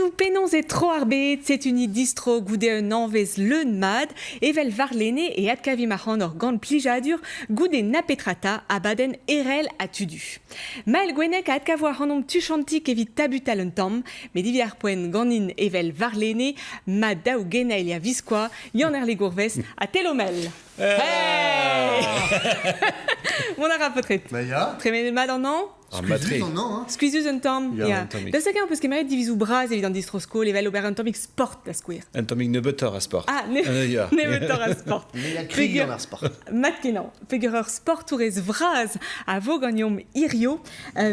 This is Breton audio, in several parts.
Setu penaos e tro ar bed, setu ni distro goude un hañvezh leun mat, evel warlene e adkavimp ac'hanoc'h gant plijadur goude na petra 'ta, abadenn Erell ha Tudu. Mael Gwenneg a adkavo ac'hanomp tuchantik evit tabutal un tamm, met evit ar poent ganin evel warlene, ma daou geneil a-viskoazh, Yann-Herle Gourves ha Thelo Mell. Hey! Mont a ra paotred. Ba ya. Tremenet mat an hañv? Ah, matre. Skuizhus an hañv, hein. Skuizhus un tamm, Ya, ya. un tammig. Da hag-eñ peus kemeret divizoù bras evit an distro-skol evel ober un tammig sport da skouer. Un tammig nebeutoc'h a sport. Ah, ne Ya. nebeutoc'h a sport. Me a kri Peger gant ar sport. mat-kenañ. Peger ur sportourez vras a vo ganeomp hirio.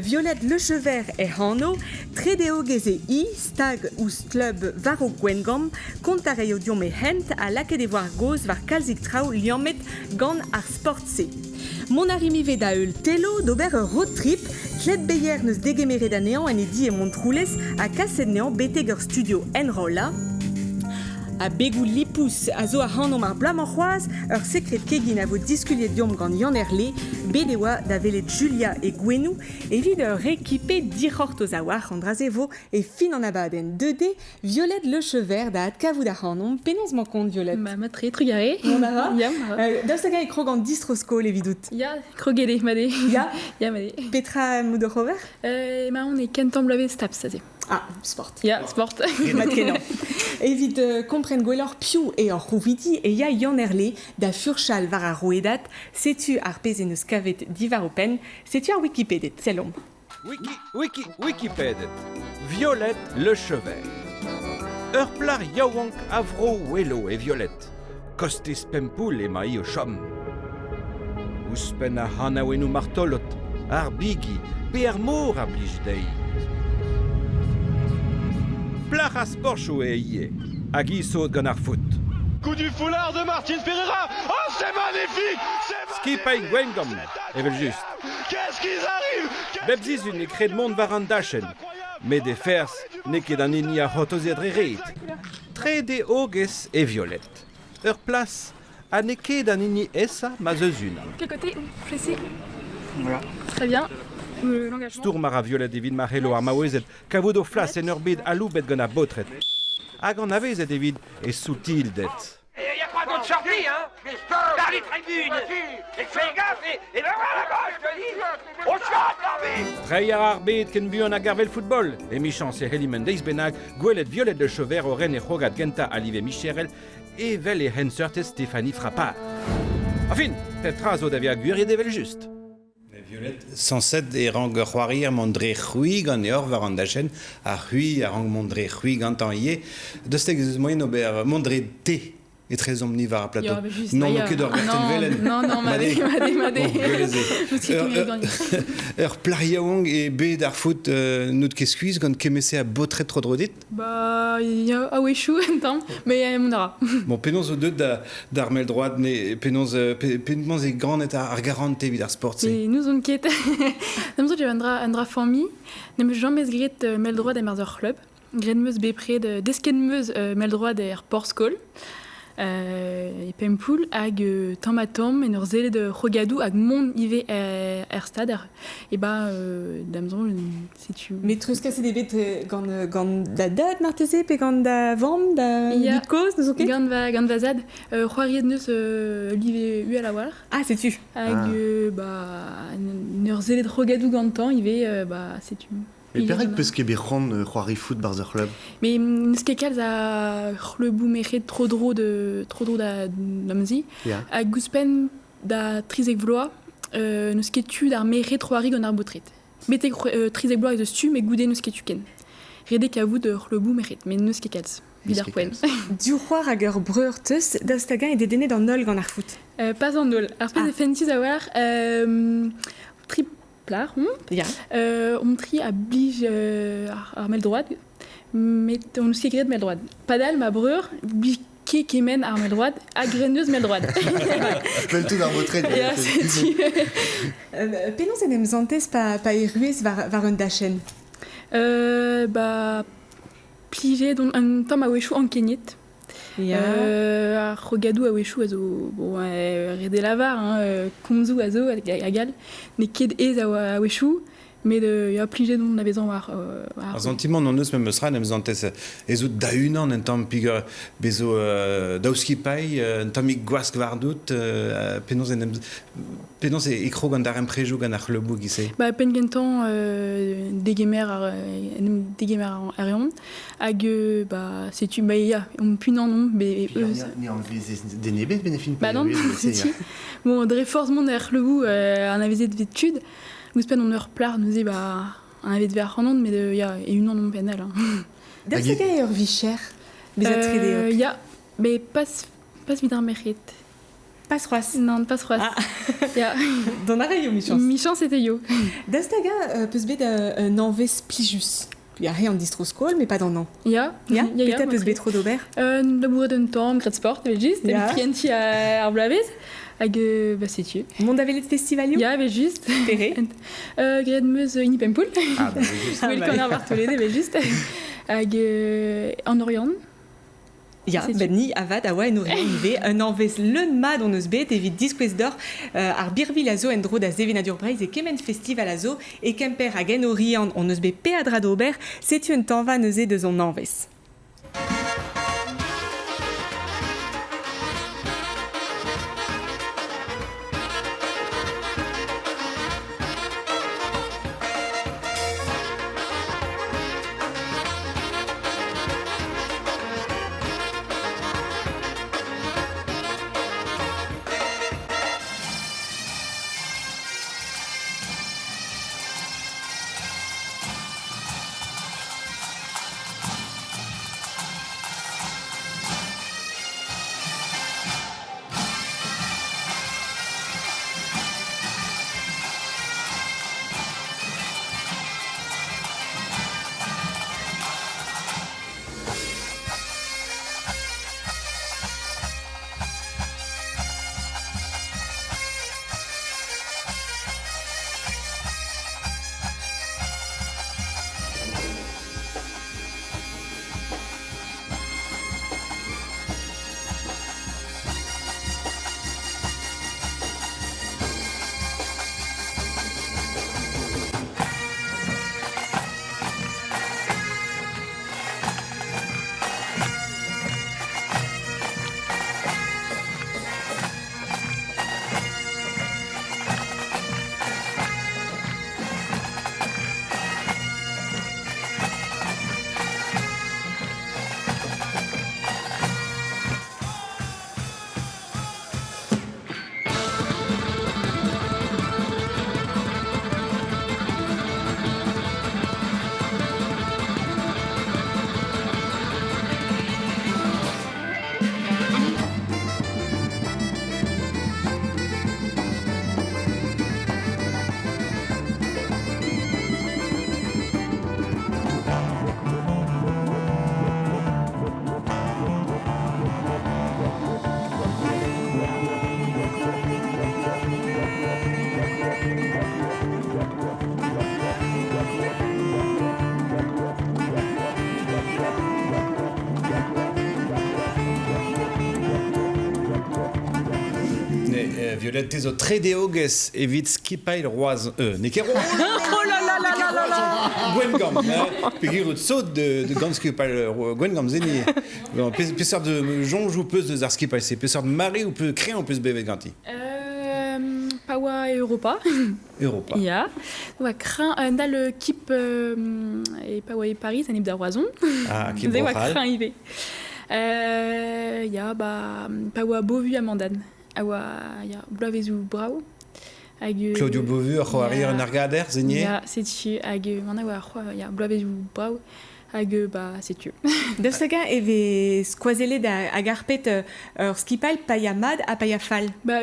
Violette Lechevert hec'h anv, tredeogez eo hi, stag ouzh klub war Gwengamp, kont a raio deomp e hent ha lakaet e vo ar gaoz war kalzik traoù liammet gant ar sport-se. Mont a rimp ivez da heul Thelo d'ober ur road trip. Klet Beyer 'neus degemeret anezhañ en e di e Montroulez ha kaset anezhañ betek ur studio enrollañ. Ha begoù lipous a zo ac'hanomp ar bloaz-mañ c'hoazh, ur sekred kegin a vo diskuliet deomp gant Yann Herle. Bet e oa da welet Julia e Gouenoù evit ur rekipe dic'hortoz a-walc'h. An dra-se vo e fin an abadenn. Deuet eo Violette Lechevert da adkavout ac'hanomp. Penaos 'mañ kont, Violette? Ma, mat-tre, trugarez. Mont a ra? Ya, mont a ra. Daoust hag-eñ e krog an distro-skol evidout? Ya, kroget eo, mat eo. Ya? Ya, mat eo. Petra emout oc'h ober? Emaon e kentañ bloavezh TAPS aze. Ah, sport. Ya, sport. Mat-kenañ. Evit kompren gwelloc'h piv eo hor c'houvidi e ya Yann Herle da furchal war ar rouedad. Setu ar pezh en deus kavet diwar ho penn. Setu ar Wikipediad. Sellomp. Wiki, wiki, Wikipediad. Violette Lechevert. Ur plac'h yaouank a vro Welo e Violette. Kostez Pempoull emañ-hi o chom. Ouzhpenn ar c'hanaouennoù martolod, ar bigi pe ar mor a blij dezhi. Plac'h ar sportoù eo ivez, hag hi sot gant ar foot. Coup du foulard de Martin Ferreira. Oh, c'est magnifique! Skipailh Gwengamp, evel-just. Qu'est-ce qu'ils arrivent? Bep sizhun e kred mont war an dachenn, met he ferzh n'eo ket an hini a c'hortoze dre ret. Trede ogez e Violette. Ur plas ha n'eo ket an hini aesañ ma 'z eus unan. Quel côté Pressé Voilà. Très bien. Stourm a ra Violette evit ma c'hello ar maouezed kavout o flas en ur bed aloubet gant ar baotred hag anavezet evit e soutilded. Il n'y a pas d'autre sortie, hein Par les tribunes Et fais gaffe et, et ben voilà, là-bas, je te dis On chante, l'arbitre Treiñ a ra ar bed ken buan hag ar vell football. Emichañs e c'hellimp un deiz bennak gwelet Violette Le Chevert o ren e c'hrogad gentañ a live micherel evel e c'henseurtez Stéphanie Frappard. Enfin, pep tra zo da vezañ gwiriet evel-just. Violette, sañset e rank c'hoarier mont dre c'hwi ganeoc'h war an dachenn, ha c'hwi a rank mont dre c'hwi gantañ ivez. Daoust hag ez eus moaien ober mont dre te etrezomp-ni war ar plateau? Ya, mais juste, Non, ya. n'o ket ur gartenn Non, velen. non, non, Madé. madé, madé, Bon, madé. gwell eo. N'eus ket kemeret ganin. Ur plac'h yaouank e bed ar foot n'out ket skuizh gant kement-se a baotred tro-dro dit? Bah, ya, a-wechoù un tamm, mais mont a ra. Bon, penaos zo deuet da, d'ar mell-droad, ne, penaos, penaos e ganet ar garante evit ar sport-se? Mais n'ouzon ket. N'am eus ket un dra, un dra familh. N'em eus james graet mell-droad e-barzh ur c'hlub. Graet 'm eus bepred, desket 'm eus mell-droad er porzh-skol. E Pempoull hag tamm-ha-tamm en ur sellet krogadoù hag mont ivez er stad e ba da'm soñj setu Met treuzkaset eo bet gant, gant da dad marteze pe gant da vamm, da Ya. dud-kozh, n'ouzon ket? Gant va, gant va zad c'hoariet 'neus live uhel a-walc'h. Ah, setu. Hag ba en ur sellet krogadoù gantañ ivez ba setu. Mais perak peus ket bet c'hoant c'hoari foot 'barzh ur c'hlub? Mais n'eus ket kalz a c'hleubou merc'hed tro-dro de tro-dro da d'am zi. Ya. Hag ouzhpenn da 13 vloaz, n'eus ket tu d'ar merc'hed c'hoari gant ar baotred. Betek 13 vloaz ez eus tu, met goude n'eus ket tu ken. Ret eo kavout ur c'hleubou merc'hed, met n'eus ket kalz. Evit ar poent. Div c'hoar hag ur breur teus, daoust hag-eñ eo dedennet an holl gant ar foot? Pas an holl. Ar pezh e fentus a-walc'h, tri plac'h omp. Ya. Omp tri a blij ar mell-droad, met hon eus ket graet mell-droad. Padal, ma breur blij ket kement ar mell-droad ha graet neus mell-droad. Vel tout ar baotred. Ya, setu. Penaos en em santez pa, pa erruez war, war un dachenn? Ba, plijet on un tamm a-wechoù ankeniet. Ya. Ar c'hrogadoù a-wechoù a zo bon, ret eo lavar, hein, komzoù a zo hag all. N'eo ket aes a-wechoù. Met ya plijet on da vezañ war Ar sentiment on eus memes ra, em zantez ez out da-unan un tamm peogwir bezo daou skipailh, un tammig gwask war dout, penaos en em penaos e krog an darempredoù gant ar c'hleuboù e-giz-se? Ba penn gentañ degemer ar en em degemer a reont hag ba setu ba ya omp unan omp bet eus Ne anvezez den ebet ben e fin Ba non, setu. Bon, dre forzh mont er c'hleuboù anavezet 'vit tud. Ouzhpenn on ur plac'h neuze ba anavezet 'vez ac'hanon met ya e-unan omp penn-all hein. Daoust hag eo ur vicher bezañ tredeog? Ya, met pas evit ar merc'hed. Pas c'hoazh? Nann, pas c'hoazh. Ah. Ya. Dont a raio michañs. Michañs e teio. Daoust hag-eñ peus bet un anvez plijus? Ya, re an distro-skol, met pas d'an hañv. Ya, Ya, ya, petra peus bet tro d'ober? Labourat un tamm, graet sport evel-just, Ya. prientiñ ar bloavezh. Hag ba setu. Mont da welet festivalioù? Ya, evel-just. Pere? Graet 'm eus hini Pempoull. Ah, bah, evel-just. Gwell kaner Bartoled, evel-just. Hag an Oriant. Ya, ben ni avat a oa en Oriant ivez. Un anvez leun-mat hon eus bet evit diskouez deoc'h ar birvilh a zo en-dro da sevenadur Breizh e kement festival a zo e Kemper hag en Oriant hon eus bet peadra d'ober. Setu un tañva neuze deus hon anvez. Violette, te zo tredeogez evit skipailh Roazhon. N'eo ket Roazhon. Oh là là là là là là Gwengamp, hein. Peogwir out sot de gant skipailh Gwengamp, zeni. Bon, peseurt de soñj ou peus deus ar skipailh-se? Peseurt mare ou peus kreñv peus bevet ganti? Pa oa Europa. Europa. Ya. Oa kreñv un dal kip e pa oa e Paris, a neb da Roazhon. Ah, kip Neuze oa Bro-C'hall. kreñv ivez. Ya, ba, pa oa Beauvu ha Mandan. A oa ya, bloavezioù brav. Hag, Claudio Beauvu, ur c'hoarier ya. un argader, zenier. Ya, setu. Hag man a oa c'hoa, ya, bloavezioù brav. Hag ba, setu. Daoust hag-eñ e vez skoazellet hag harpet ur skipailh pa ya mat ha pa ya fall? Ba,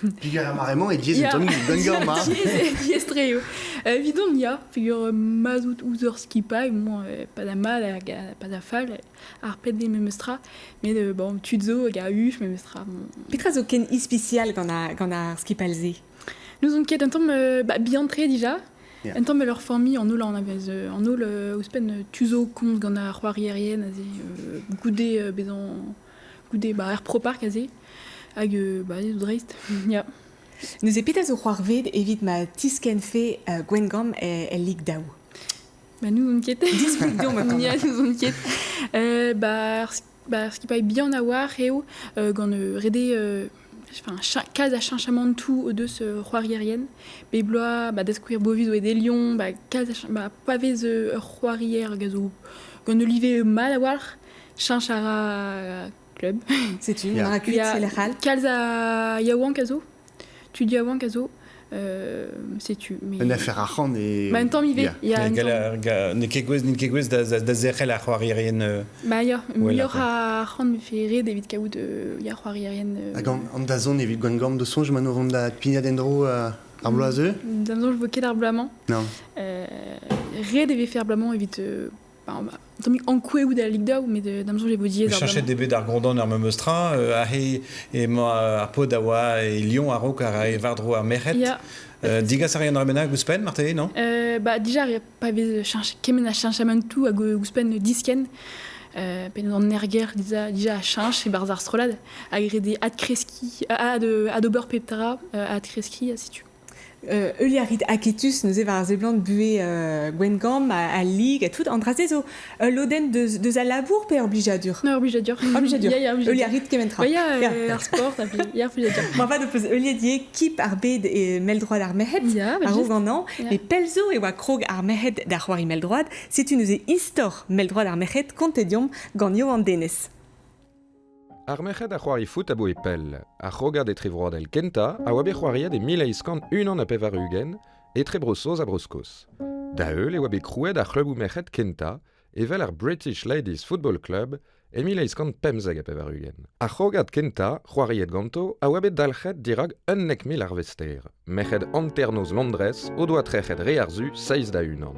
Peogwir ar mare-mañ e diaes un Ya. tammig Gwengamp, hein. Diaes-tre eo. Evidon ya, peogwir ma'z out ouzh ur skipailh, bon, pas da mat hag pas da fall, harpet vez memes tra, met bon, tud zo hag a huch memes tra. Bon. Petra zo ken ispisial gant ar skipailh-se? N'ouzon ket un tamm ba, bihan-tre dija. Ya. Un tamm ur familh an holl anavez an holl ouzhpenn tu zo komz gant ar c'hoarierien aze goude bezañ goude ba er Pro Park aze hag ba ez dreist. Ya. Neuze petra zo c'hoarvet evit ma tiskenfe Gwengamp el Lig daou? Ba nous on ket. Displeg deomp ma Ya, nous on ket. Ba ar skipailh bihan a oar eo gant rede enfin, kalz a cheñchamantoù o deus c'hoarierien. Be bloaz, ba da skouer Bovis oe de Lyon, ba kalz a ba pa vez ur c'hoarier hag a zo gant Olivier mat a-walc'h, cheñch a ra club. Setu, yeah. On a kuit se Kalz a yaouank a zo, tud yaouank a zo, setu. Mais... Un affaire arc'hant e... Ba un tamm ivez. Ya, n'eo ket gouez da zerc'hel ar c'hoarierien... Ba ya, muioc'h a arc'hant me fait ret evit kaout ya c'hoarierien... Hag an da zon evit Gwengamp de soñj ma no vont da pignat endro ar bloaz eo? D'am soñj vo ket ar bloaz-mañ. Non. Ret e vefe ar bloaz-mañ evit... Tammig ankoueoù da Ligue daou, met d'am soñj e vo diaes ar Cheñchet eo bet ar gondon ar memes tra, aze emañ ar paotr a oa e Lyon a-raok a rae war-dro ar merc'hed. Ya. Digas a rae an dra bennak ouzhpenn, marteze, non? Ba, dija, pa vez cheñch, kement a cheñchamantoù hag ouzhpenn diskenn, penaos an erger dija a cheñch e-barzh ar strollad, hag ret eo adkreskiñ, adober pep tra, adkreskiñ, ha setu. Heuliañ a rit aketus neuze war ar seblant buhez Gwengamp a lig ha tout. An dra-se zo ul lodenn deus al labour pe ur blijadur? Non, ur blijadur. Ur blijadur. Ya, Heuliañ a rit kement tra. Ba ya, ar sport, ya, ur blijadur. Ma vat ho peus heuliet ivez kip ar bed e mell-droad ar merc'hed a-raok an hañv. Met pell zo e oa krog ar merc'hed da c'hoari mell-droad. Setu neuze istor mell-droad ar merc'hed kontet deomp gant Yoann Denez. Ar merc'hed a c'hoari foot aboe pell. Ar c'hrogad etrevroadel kentañ a oa bet c'hoariet e 1881 etre Bro-Saoz ha Bro-Skos. Da heul e oa bet krouet ar c'hluboù merc'hed kentañ, evel ar British Ladies Football Club e 1895. Ar c'hrogad kentañ, c'hoariet ganto, a oa bet dalc'het dirak 11,000 arvester. Merc'hed hanternoz Londrez o doa trec'het re ar su 7-1.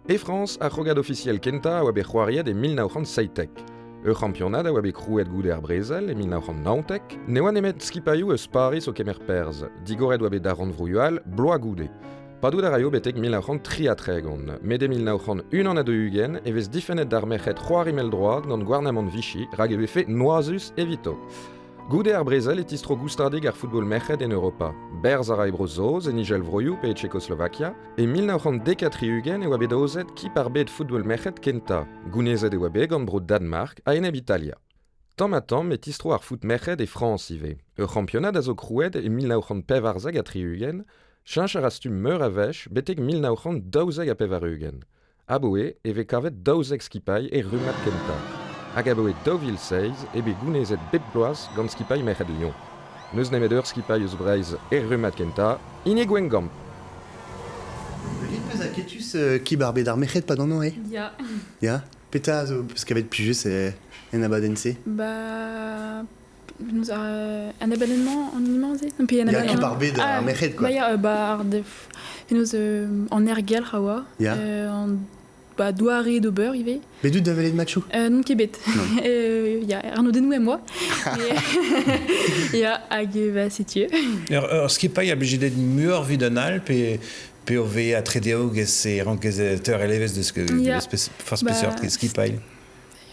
E Frañs, ar c'hrogad ofisiel kentañ a oa bet c'hoariet e 1917. Ur c'hampionad a oa bet krouet goude ar brezel e 1919, ne oa nemet skipailhoù eus Pariz o kemer perzh, digoret oa bet d'ar rannvroioù all bloaz goude. Padout a raio betek 1933, met e 1941 e vez difennet d'ar merc'hed c'hoari mell-droad gant gouarnamant Vichy rak e vefe noazus evito. Goude ar brezel e tistro goustadig ar football merc'hed en Europa. Berzh a ra e Bro-Saoz, en Izelvroioù pe e Tchekoslovakia. E 1940 e oa bet aozet kip ar bed football merc'hed kentañ. Gounezet e oa bet gant bro Danmark a-enep Italia. Tamm-ha-tamm e tistro ar foot merc'hed e Frañs ivez. Ur c'hampionad a zo krouet e 1974, cheñch a ra stumm meur a wech betek 1992. Aboe e vez kavet 12 skipailh e rummad kentañ. Hag aboe 2007 eo bet gounezet bep bloaz gant skipailh merc'hed Lyon. N'eus nemet ur skipailh eus Breizh er rummad kentañ, hini Gwengamp. Lid peus aketus kib ar bed ar merc'hed pa d'an eo? Ya. Ya. Petra zo peus kavet plijus en abadenn-se? Ba... Nous an abadenn-mañ an hini-mañ-se? Pe an Ya, kib ar bed ar merc'hed, quoi. Ba ya, ba ar penaos an aergelc'h a oa. Ya. An ba doare d'ober ivez. Bet out da welet matchoù? Non ket bet. Ya, arnodennoù em boa. Ya, hag ba setu. Ur skipailh a blije dit muioc'h evit un all pe pe o vezañ tredeogez e rankez teurel evezh deus Ya. forzh peseurt skipailh.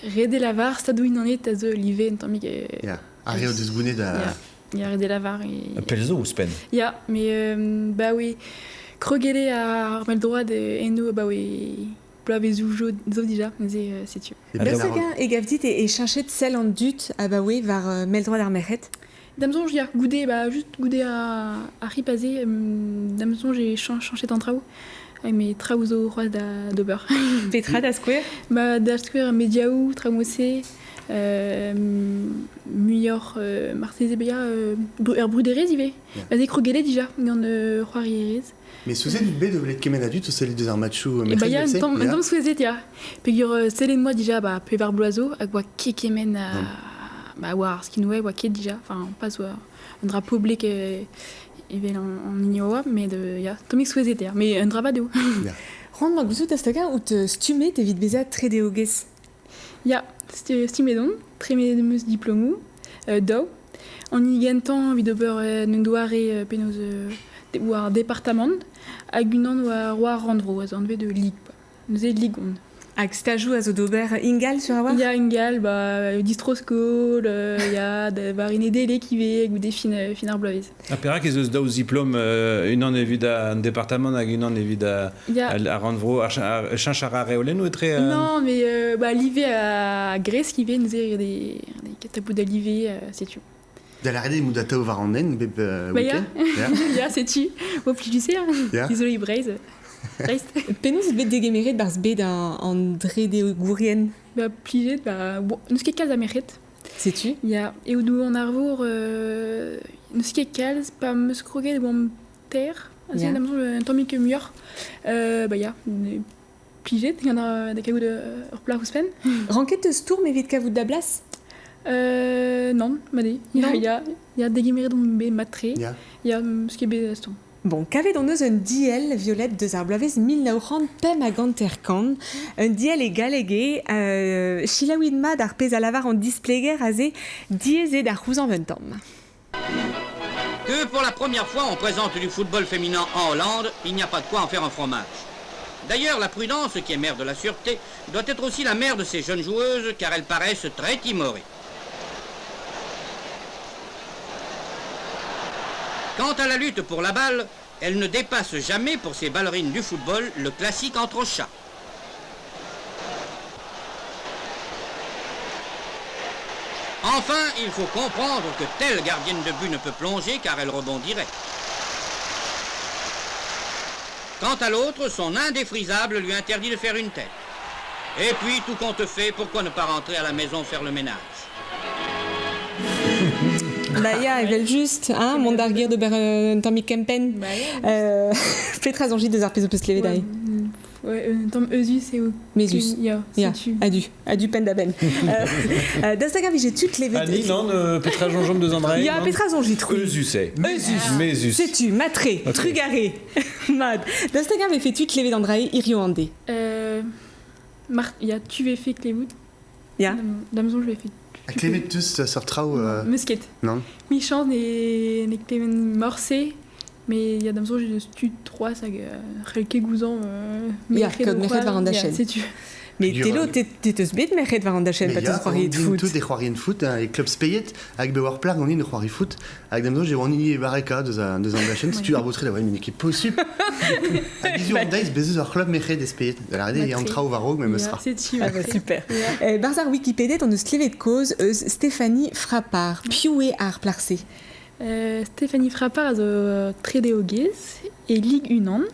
Ret eo lavar Stadoù-Unanet a zo live un tammig. Ya, ar re o deus gounet da... Ya, ret eo lavar. Pell zo ouzhpenn. Ya, mais ba oui, kroget eo ar mell-droad eno ba oui bloavezioù zo dija, neuze setu. Daoust hag-eñ e gav dit e cheñchet sell an dud abaoe war mell-droad ar merc'hed? Da'm soñj, ya, goude, ba, just goude ar c'hip aze, da'm soñj e cheñchet an traoù. Mais traoù zo c'hoazh d'ober. Petra da skouer? Ba, da skouer mediaoù, traoù mod-se, muioc'h marteze bezañ ur bruderezh ivez. Ba, se kroget eo dija gant c'hoarierezh. Mais souezhet out bet o welet kement a dud o sellet deus ar matchoù merc'hed? Ba ya, un tamm souezhet, ya. Peogwir sellet 'moa dija ba pevar bloaz zo hag oa ket kement a... Ba war ar skinweb oa ket dija, enfin pas war un dra poblek evel an hini oa, met ya, tammig souezhet eo, mais un dra vat eo. C'hoant 'moa gouzout da stagañ out stummet evit bezañ tredeogez? Ya, stummet on, tremenet em eus diplomoù, daou. An hini gentañ evit ober un doare penaos war departamant hag unan war rannvro, a zo anvet lig. Neuze lig on. Hag stajoù a zo d'ober ingal sur a-walc'h? Ya, ingal, ba, distro-skol, ya, da, da war Nedelec ivez goude fin ar bloavezh. Ha perak ez eus daou ziplom unan evit an departamant hag unan evit ar rannvro ar cheñch ar reolennoù etre... Non, mais bah, live a gresk ivez, neuze des katabout da live, setu. Da lâret eo mout atav war an hent bep week-end. Ya, ya, setu. Oa plijus eo, Dizolo e Breizh. Dreist. Penaos out bet degemeret barzh bed an dredeogourien? Ba, plijet, ba, bon, n'eus ket kalz a merc'hed. Setu. Ya, eo dou an arvor, n'eus ket kalz, pa 'm eus kroget e oamp ter, aze yeah. Un tammig muioc'h. Ba ya, plijet gant da kaout ur plac'h ouzhpenn. Ranket eus stourm evit kavout da blas? Non, mat eo. Ya, ya, degemeret on bet mat-tre. Ya, 'm eus ket bet stourm. Bon, kavet hon eus un diell, Violette, deus ar bloavezh 1955. Un diell e galleg eo. Selaouit mat ar pezh a lavar an displeger aze, diaes eo da c'houzañv un tamm. Que pour la première fois on présente du football féminin en Hollande, il n'y a pas de quoi en faire un fromage. D'ailleurs, la prudence, qui est mère de la sûreté, doit être aussi la mère de ces jeunes joueuses, car elles paraissent très timorées. Quant à la lutte pour la balle, elle ne dépasse jamais pour ces ballerines du football le classique entrechat. Enfin, il faut comprendre que telle gardienne de but ne peut plonger car elle rebondirait. Quant à l'autre, son indéfrisable lui interdit de faire une tête. Et puis, tout compte fait, pourquoi ne pas rentrer à la maison faire le ménage? Ba ya, evel-just, hein, mont d'ar gêr d'ober un tammig kempenn. Petra soñjit deus ar pezh ho peus klevet aze? Ouais, un tamm euzhus eo. Mezhus. Ya, setu. A-du, a-du penn-da-benn. Daoust hag a vije tu klevet... Annie, non, petra soñjomp deus an dra-se? Ya, petra soñjit-c'hwi? Euzhus eo. Mezhus. Mezhus. Setu, matre, trugare. Mat. Daoust hag a vefe tu klevet an dra-se hiziv an deiz? Mar, ya, tu vefe klevout. Ya. Da'm soñj vefe Ha klevet 'teus seurt traoù Meus ket. Non. Michañs ne kleven morse, met ya da'm soñj eus tud c'hoazh hag c'hell ket gouzañv merc'hed o merc'hed war an dachenn. Setu. Mais Telo, te teus bet merc'hed war an dachenn pa teus c'hoariet foot? Tout e c'hoarien foot, e club Speiet, hag bet war plag ganin o c'hoari foot, hag da'm soñj e oan hini e barreka deus an dachenn, setu ar baotred a oa met n'eo ket posupl. Hag hiziv an deiz, bez' eus ur c'hlub merc'hed e Speiet. Da lâret eo an traoù war-raok memes tra. Ah bah super. Barzh ar Wikipediet hon eus klevet kaoz eus Stéphanie Frappart. Piv eo ar plac'h-se? Stéphanie Frappart a zo tredeogez e Ligue unan.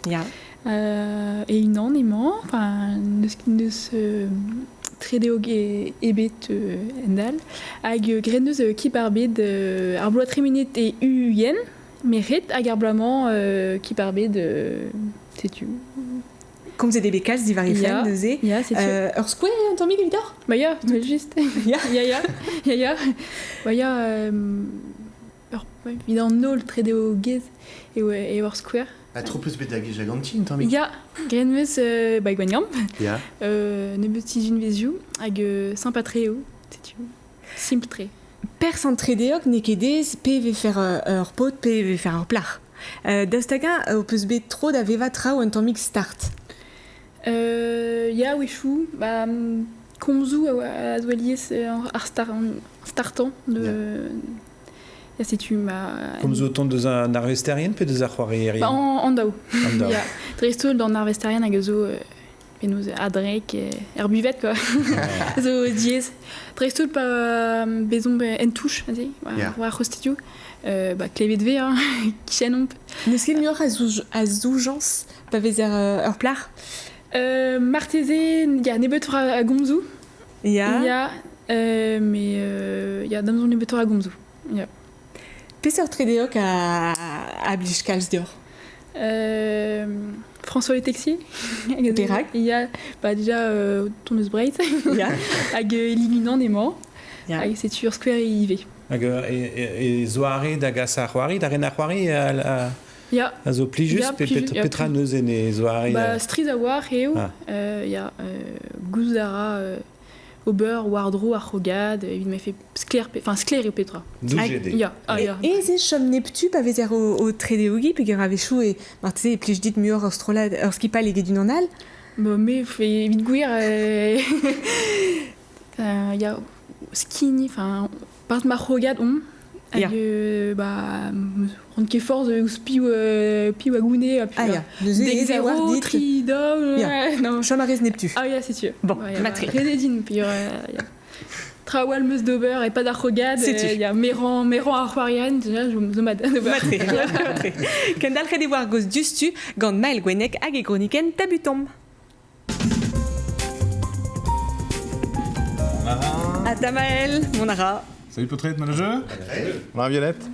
Ya. E unan emañ, enfin, n'eus tredeog ebet endal. Hag graet neus kip ar bed ar bloaz tremenet e U-yen, merc'hed, hag ar bloaz-mañ kip ar bed, setu. Komzet eo bet kalz diwar he fenn neuze. Ya, setu. Ur skouer eo un tammig evidoc'h? Ba ya, evel-just. Ya. Ya, ya, ya, ya. Ba ya, ur, evit an holl tredeogez eo eo ur skouer. Ha tro 'peus bet da gejañ ganti un tammig? Ya, graet 'm eus ba e Gwengamp. Ya. Nebeut sizhunvezhioù hag sympa-tre eo, setu. Simpl-tre. Perzh an tredeog n'eo ket aes pe e vefe ur paotr pe e vefe ur plac'h. Daoust hag-eñ ho peus bet tro da vevañ traoù un tammig start? Ya, a-wechoù. Ba, komzoù a zo alies ar startañ de... Ya, setu ma... Komzoù o tont deus an arvesterien pe deus ar c'hoarierien? Ba, an daou. An daou. Ya, dreist-holl d'an arvesterien hag a zo penaos a-drek er buvette quoi. Zo diaes. Dreist-holl pa bezomp en touch aze, war ar c'hostezioù. Ba, klevet 'vez hein, kichenomp. N'eus ket muioc'h a zoujañs pa vezer ur plac'h? Marteze, ya, nebeutoc'h a gomzoù. Ya. Ya, mais ya, da'm soñj nebeutoc'h a gomzoù. Ya. Peseurt tredeog a blij kalz deoc'h? François Le Texier. Perak? Ya, bah déjà ton eus Breizh. Ya. Hag Ligunan emañ. Ya. Hag setu ur skouer ivez. Hag e zoare da gas ar c'hoari, da ren ar c'hoari Ya. a zo plijus, Ya, pe plijus, ya, petra neuze en e zoare? Ba, striz a-walc'h eo. Ah. Ya, gouzout a ra ober war-dro ar c'hrogad evit ma fe sklaer, enfin sklaer eo petra. Doujet eo. Ya, ah, ya. Aes eo chom neptu pa vezer o tredeogiñ peogwir a-wechoù e marteze e plij dit muioc'h ur strollad, ur skipailh eget unan all? Ba, me, evit gwir, ya, skign, enfin, Part ma c'hrogad on. Hag ba ran ket forzh ouzh piv piv a goune ha Ah ya, neuze dek ez eo war zero, dit. tri daou, non. Chom a rez neptu. Ah ya, setu. Bon, Ouais, ya, matre. Ba, ret eo din, puis ya. Trawal meus d'ober e pas d'ar c'hrogad, Setu. ya, meran, meran ar c'hoarien, déjà, zo mat d'ober. Matre, matre. Kendalc'het e war goz dustu gant Maël Gwennek hag e groniken tabutomp. Ata Maël, mon ara. Salut Potret, manager. Bonjour Violette.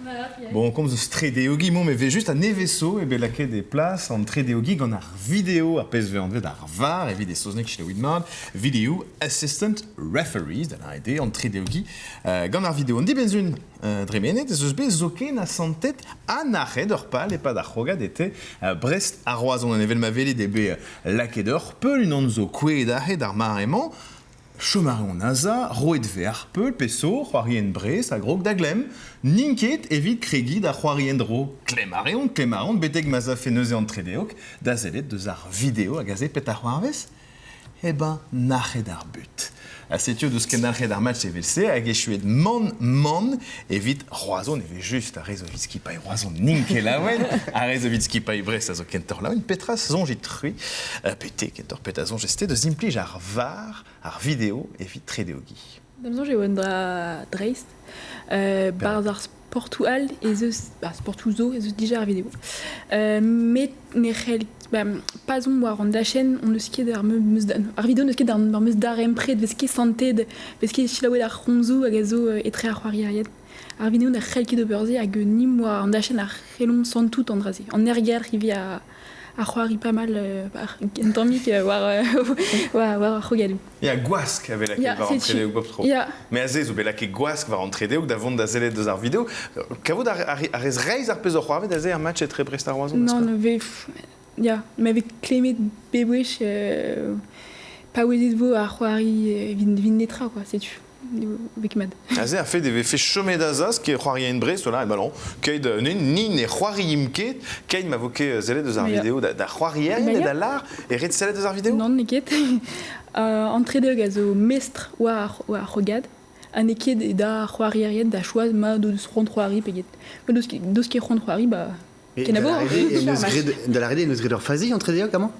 Bon, komz eus 3D-ogi, mont me ve just an eveso e bet lakaet e plas an 3D-ogi gant ar vidéo ar pezh ve anvet ar VAR evit e saozneg selaouit mat, Video Assistant Referees, da lâret eo an 3D-ogi gant ar vidéo. An dibenzun dremenet ez eus bet zoken asantet an arc'hed ur pal e-pad ar c'hrogad ete Brest ar Roazhon an evel ma welet eo bet lakaet ur peul unan zo kouezhet aze d'ar mare-mañ. Chom a reont aza, roet ve ar peul, peso, c'hoarien Brest a grog da glemm, n'int ket evit kregiñ da c'hoarien dro. Klemm a reont, klemm a reont, betek ma'z afe neuze an tredeog, da sellet deus ar vidéo hag aze pet ar c'hoarvez. Eh ben, nac'het ar but. Ha setu deus ket nac'het ar match evel-se, hag echuet man-man evit Roazhon, eve just ar rez o evit skipailh Roazhon n'int ket laouen, ar rez evit skipailh Brest a zo kentoc'h laouen, petra soñjit c'hwi, pete kentoc'h petra soñjez-te deus implij ar VAR, ar vidéo evit tredeogi. Da'm soñj eo un dra dreist. Barzh ar sportoù all ez eus, ba, sportoù zo ez eus dija ar vidéo. Met ne c'hell, ba, pa zomp war an dachenn, on eus ket ar meus ar vidéo n'eus ket ar meus darempred, vez ket santed, vez ket selaouet ar c'homzoù hag a zo etre ar c'hoarierien. Ar vidéo ne c'hell ket ober se hag nim war an dachenn ar c'hellomp santout an dra-se. An ergelc'h ivez a c'hoari pas mal un tammig war war war ar c'hrogadoù. Ya, gwask a vez lakaet Ya, war an setu. tredeog bep tro. Ya. Mais aze zo bet lakaet gwask war an tredeog da vont da sellet deus ar vidéo. Kavout ar rez reizh ar pezh o c'hoarvez aze ar match etre Brest ha Roazhon? Non, ne vez ya, me vez klemmet bebwech paouezet vo ar c'hoari vin netra quoi, setu. Vek mat. Aze ar fet e vefe chomet azaz ket c'hoarien Brest, voilà, e ballon, ket ni ne c'hoariim ket, ket ma vo ket sellet deus ar vidéo da c'hoarierien Ba e ya. da lar, e ret sellet deus ar vidéo? Non, n'eo ket. An tredeog a zo mestr war ar c'hrogad, ha n'eo ket da c'hoarierien da choaz ma deus c'hoant c'hoari pe get. Ma deus ket c'hoant c'hoari, ba, kenavo. Da l'arrivée, e neus graet ur fazi an tredeog amañ?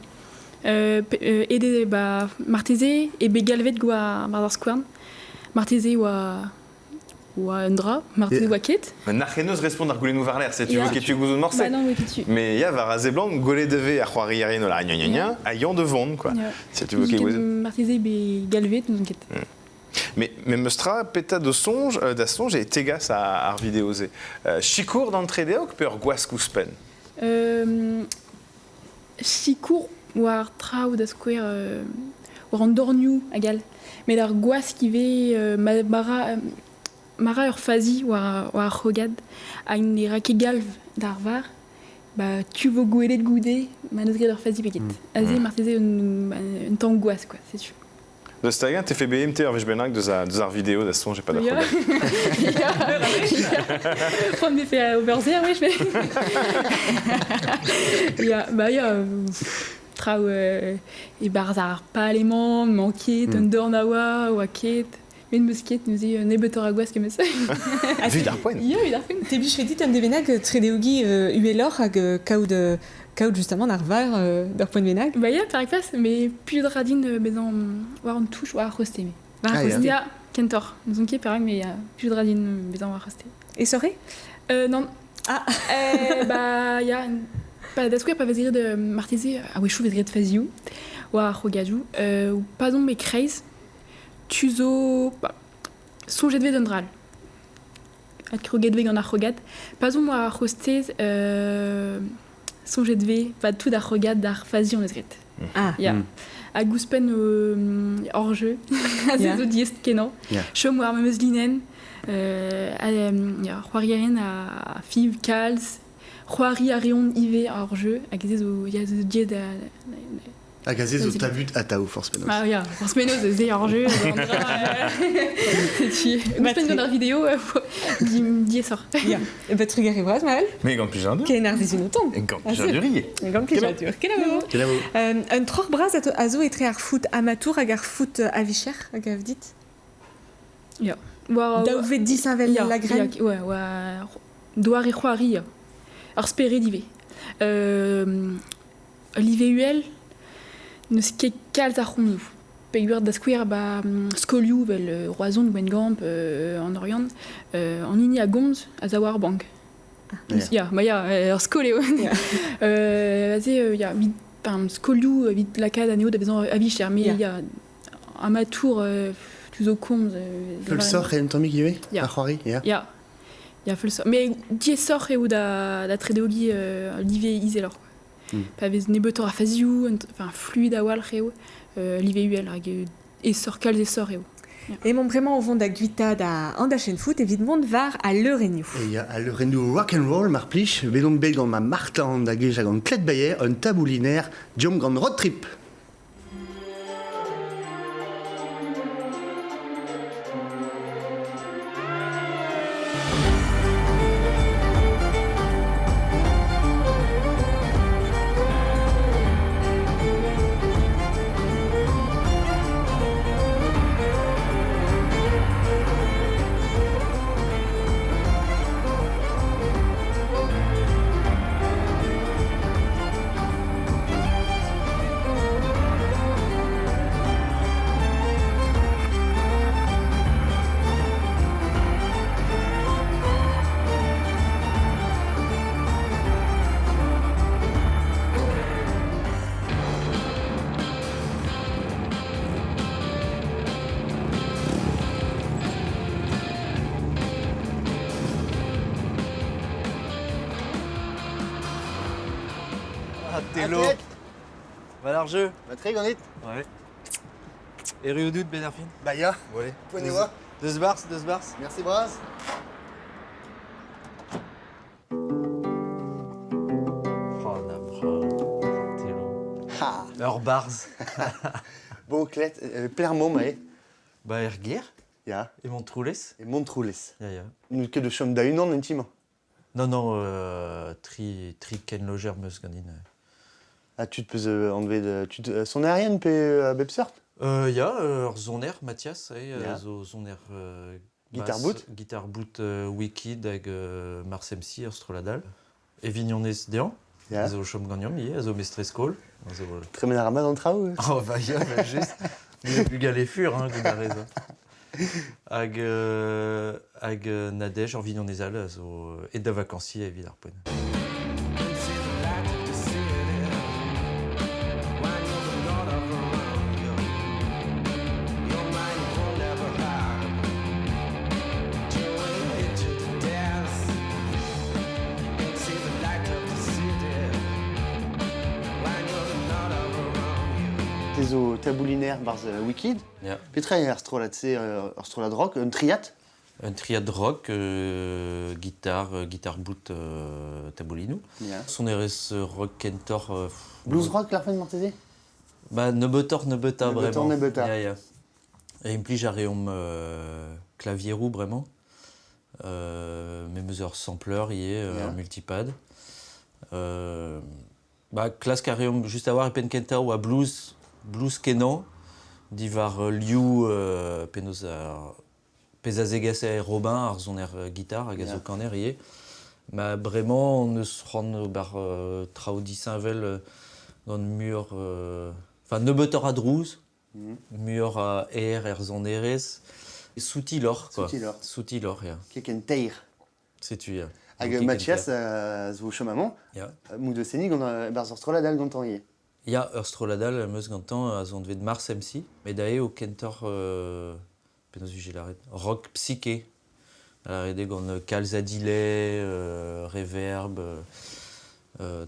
Ede, ba, marteze e bet galvet gwa war ar skouarn. Marteze oa un dra, marteze oa ket. Ma nac'h eus respont ar goulennoù war l'air, se tu Ya. veux ket tu gouzout morse. Ba non, oa ket tu. Mais ya, war a blanc, gole deve ar c'hoarierien o la gna gna gna, a yan de vont, quoi. Ya. Se tu veux ket gouzout. Marteze bet galvet, n'ouzon ket. Mais meus tra peta da soñj da soñj e tegas ar vidéo se. Sikour d'an tredeog pe ur gwask ouzhpenn? Sikour war traoù da skouer war an dornioù hag all. Met ar gwask ivez mara ur fazi war ar c'hrogad hag ne ra ket galv d'ar VAR, ba, tu vo gwelet goude ma n'eus graet ur fazi pe get. Aze marteze un tamm gwask, quoi, setu. Deus tagan, te fe BMT ar wech bennak deus ar vidéo da soñj e pa da Ya. c'hrogad. Ya. C'hoant me fe ober se ar wech, mais... Ya, ba ya, traoù e barzh ar palemañ, manket, un dorn a oa, oa ket, met meus ket, neuze nebeutoc'h a gwask em eus. Vit ar poent. Ya, vit ar poent. Te blij dit un devenag tredeogi uheloc'h hag kaout justement ar var d'ur poent bennak? Ba ya, par pas, mais plus de radin bezañ war an touch war ar c'hoste, me. War ar Ah, ya. c'hoste. Ya, kentoc'h. N'ouzon ket perak, mais plus de radin bezañ war ar c'hoste. E sore? Non. Ah. Ba ya, pa da skouer pa vez graet marteze a-wechoù vez graet fazioù war ar c'hrogadoù, pa zomp e kreiz, tu zo, ba, soñjet vez d'un dral. Ad kroget vez gant ar c'hrogad. Pa zomp war ar c'hostez, soñjet vez, pa tout ar c'hrogad d'ar fazi on eus graet. Ah. Ya. Hag ouzhpenn hors-jeu, a Ya. zo diaes kenañ. Ya. Chom war memes linenn, ya, c'hoarierien a fiv, kalz, c'hoari a reont ivez hors-jeu, hag ez zo, ya, zo diaes da... Hag aze zo Vas-y. tabut atav forzh penaos. Ah ya, forzh penaos ze hors-jeu, an dra, setu. Ouzhpenn gant ar vidéo, diaesoc'h. Ya. E ba trugarez bras, Maël. Mais gant plijadur. Ken ar sizhun o tont. Gant plijadur ivez. Gant plijadur. Kenavo. Kenavo. Un troc'h bras a zo etre ar foot amateur hag ar foot a vicher, hag a dit? Ya. War, Daou vet disheñvel ya, la graine. Ya, ouais, war doare c'hoari, ya. Ar spered ivez. Live uhel, n'eus ket kalz ar c'homzoù. Peogwir da skouer ba skolioù vel Roazhon, Gwengamp, an Oriant, an hini a gomz a za war bank. Ya. Ya, ba ya, ur skol eo. Ya. Aze, ya, evit, enfin, skolioù evit lakaat anezho da vezañ a-vicher, mais Ya. ya, amatour, tu zo komz. Feulsoc'h eo un tammig ivez? Ya. Ar c'hoari, ya. Ya, ya feulsoc'h. Mais diaesoc'h eo da tredeogi live izeloc'h. Quoi. Pa vez nebeutoc'h a fazioù, enfin, fluide a-walc'h eo, live uhel, hag esoc'h, kalz esoc'h eo. Emañ bremañ o vont da guitaat a an dachenn foot evit mont war al leurennoù. E ya, al leurennoù rock and roll mar plij, bet on bet gant ma Martin da gej hag an Klet Bayer, un tabouliner, diomp gant road trip. Ah, Tello. Va large. Ba tre ganit? Ouais. Et Riodout, Ben ar fin? Ba ya, Ouais. poent e oa. Deus bars, deus bars. Merci bras. Oh, na bra. Tello. Ha. Ur barz. Bon, Klet, Plermont, ma Ba er ger, Ya, e Montroulez. e Montroulez. Ya, ya. N'out ket de chom da unan un timañ. Non, non, tri ken loger meus ganin. Ah, tu te peus enlever de... Tu te, son aérienne pe bep seurt? Ya, ur zoner, Mathias, eh, Ya. zo zoner... Guitar bass, boot. Guitar boot Wicked hag Mars MC ur stroladal. E vignonez dean, Ya. zo chom gagnam, ivez, a zo mestrez skol. A zo... Tremen ar mat an traoù. Oh, bah ya, bah juste. Me bugale fur, hein, goût ar rez. Hag, hag Nadège, ur vignonez all, a zo et da vakansi evit ar poent. Te zo tabouliner barz Wicked. Ya. Petra eo ar strollad se, ur strollad rock, un triat? Un triad rock, guitare, guitare boot, taboulinoù. Ya. Sonerezh rock kentor... Blues rock l'arfen marteze? Ba, nebeutoc'h nebeuta, Nebeutoc'h bremañ. nebeuta. Ya, ya. E implij a reomp klavieroù bremañ. Me meus ur sampler ivez, Ya. ur multipad. Ba, klask a reomp just a war e penn kentañ oa blues, blues kenañ, diwar liou penaos ar pezh a zegas e Robin ar soner gitar hag a zo Ya. kaner ivez. Ma bremañ on eus c'hoant ober traoù disheñvel gant mur... Enfin, nebeutoc'h a drouz, mur a aer er sonerezh. Soutiloc'h, quoi. Soutiloc'h. Soutiloc'h, ya. Kek en teir. Setu, ya. Hag Kek en Mathias teir. zo chom amañ, Ya. mou de senig gant barz ur strollad all gantañ ivez. Ya, ur strollad all meus gantañ a zo anvet Mars MC. Met da eo kentoc'h, penaos vije lâret, rock psyché. Lâret eo gant kalz a delay, reverb,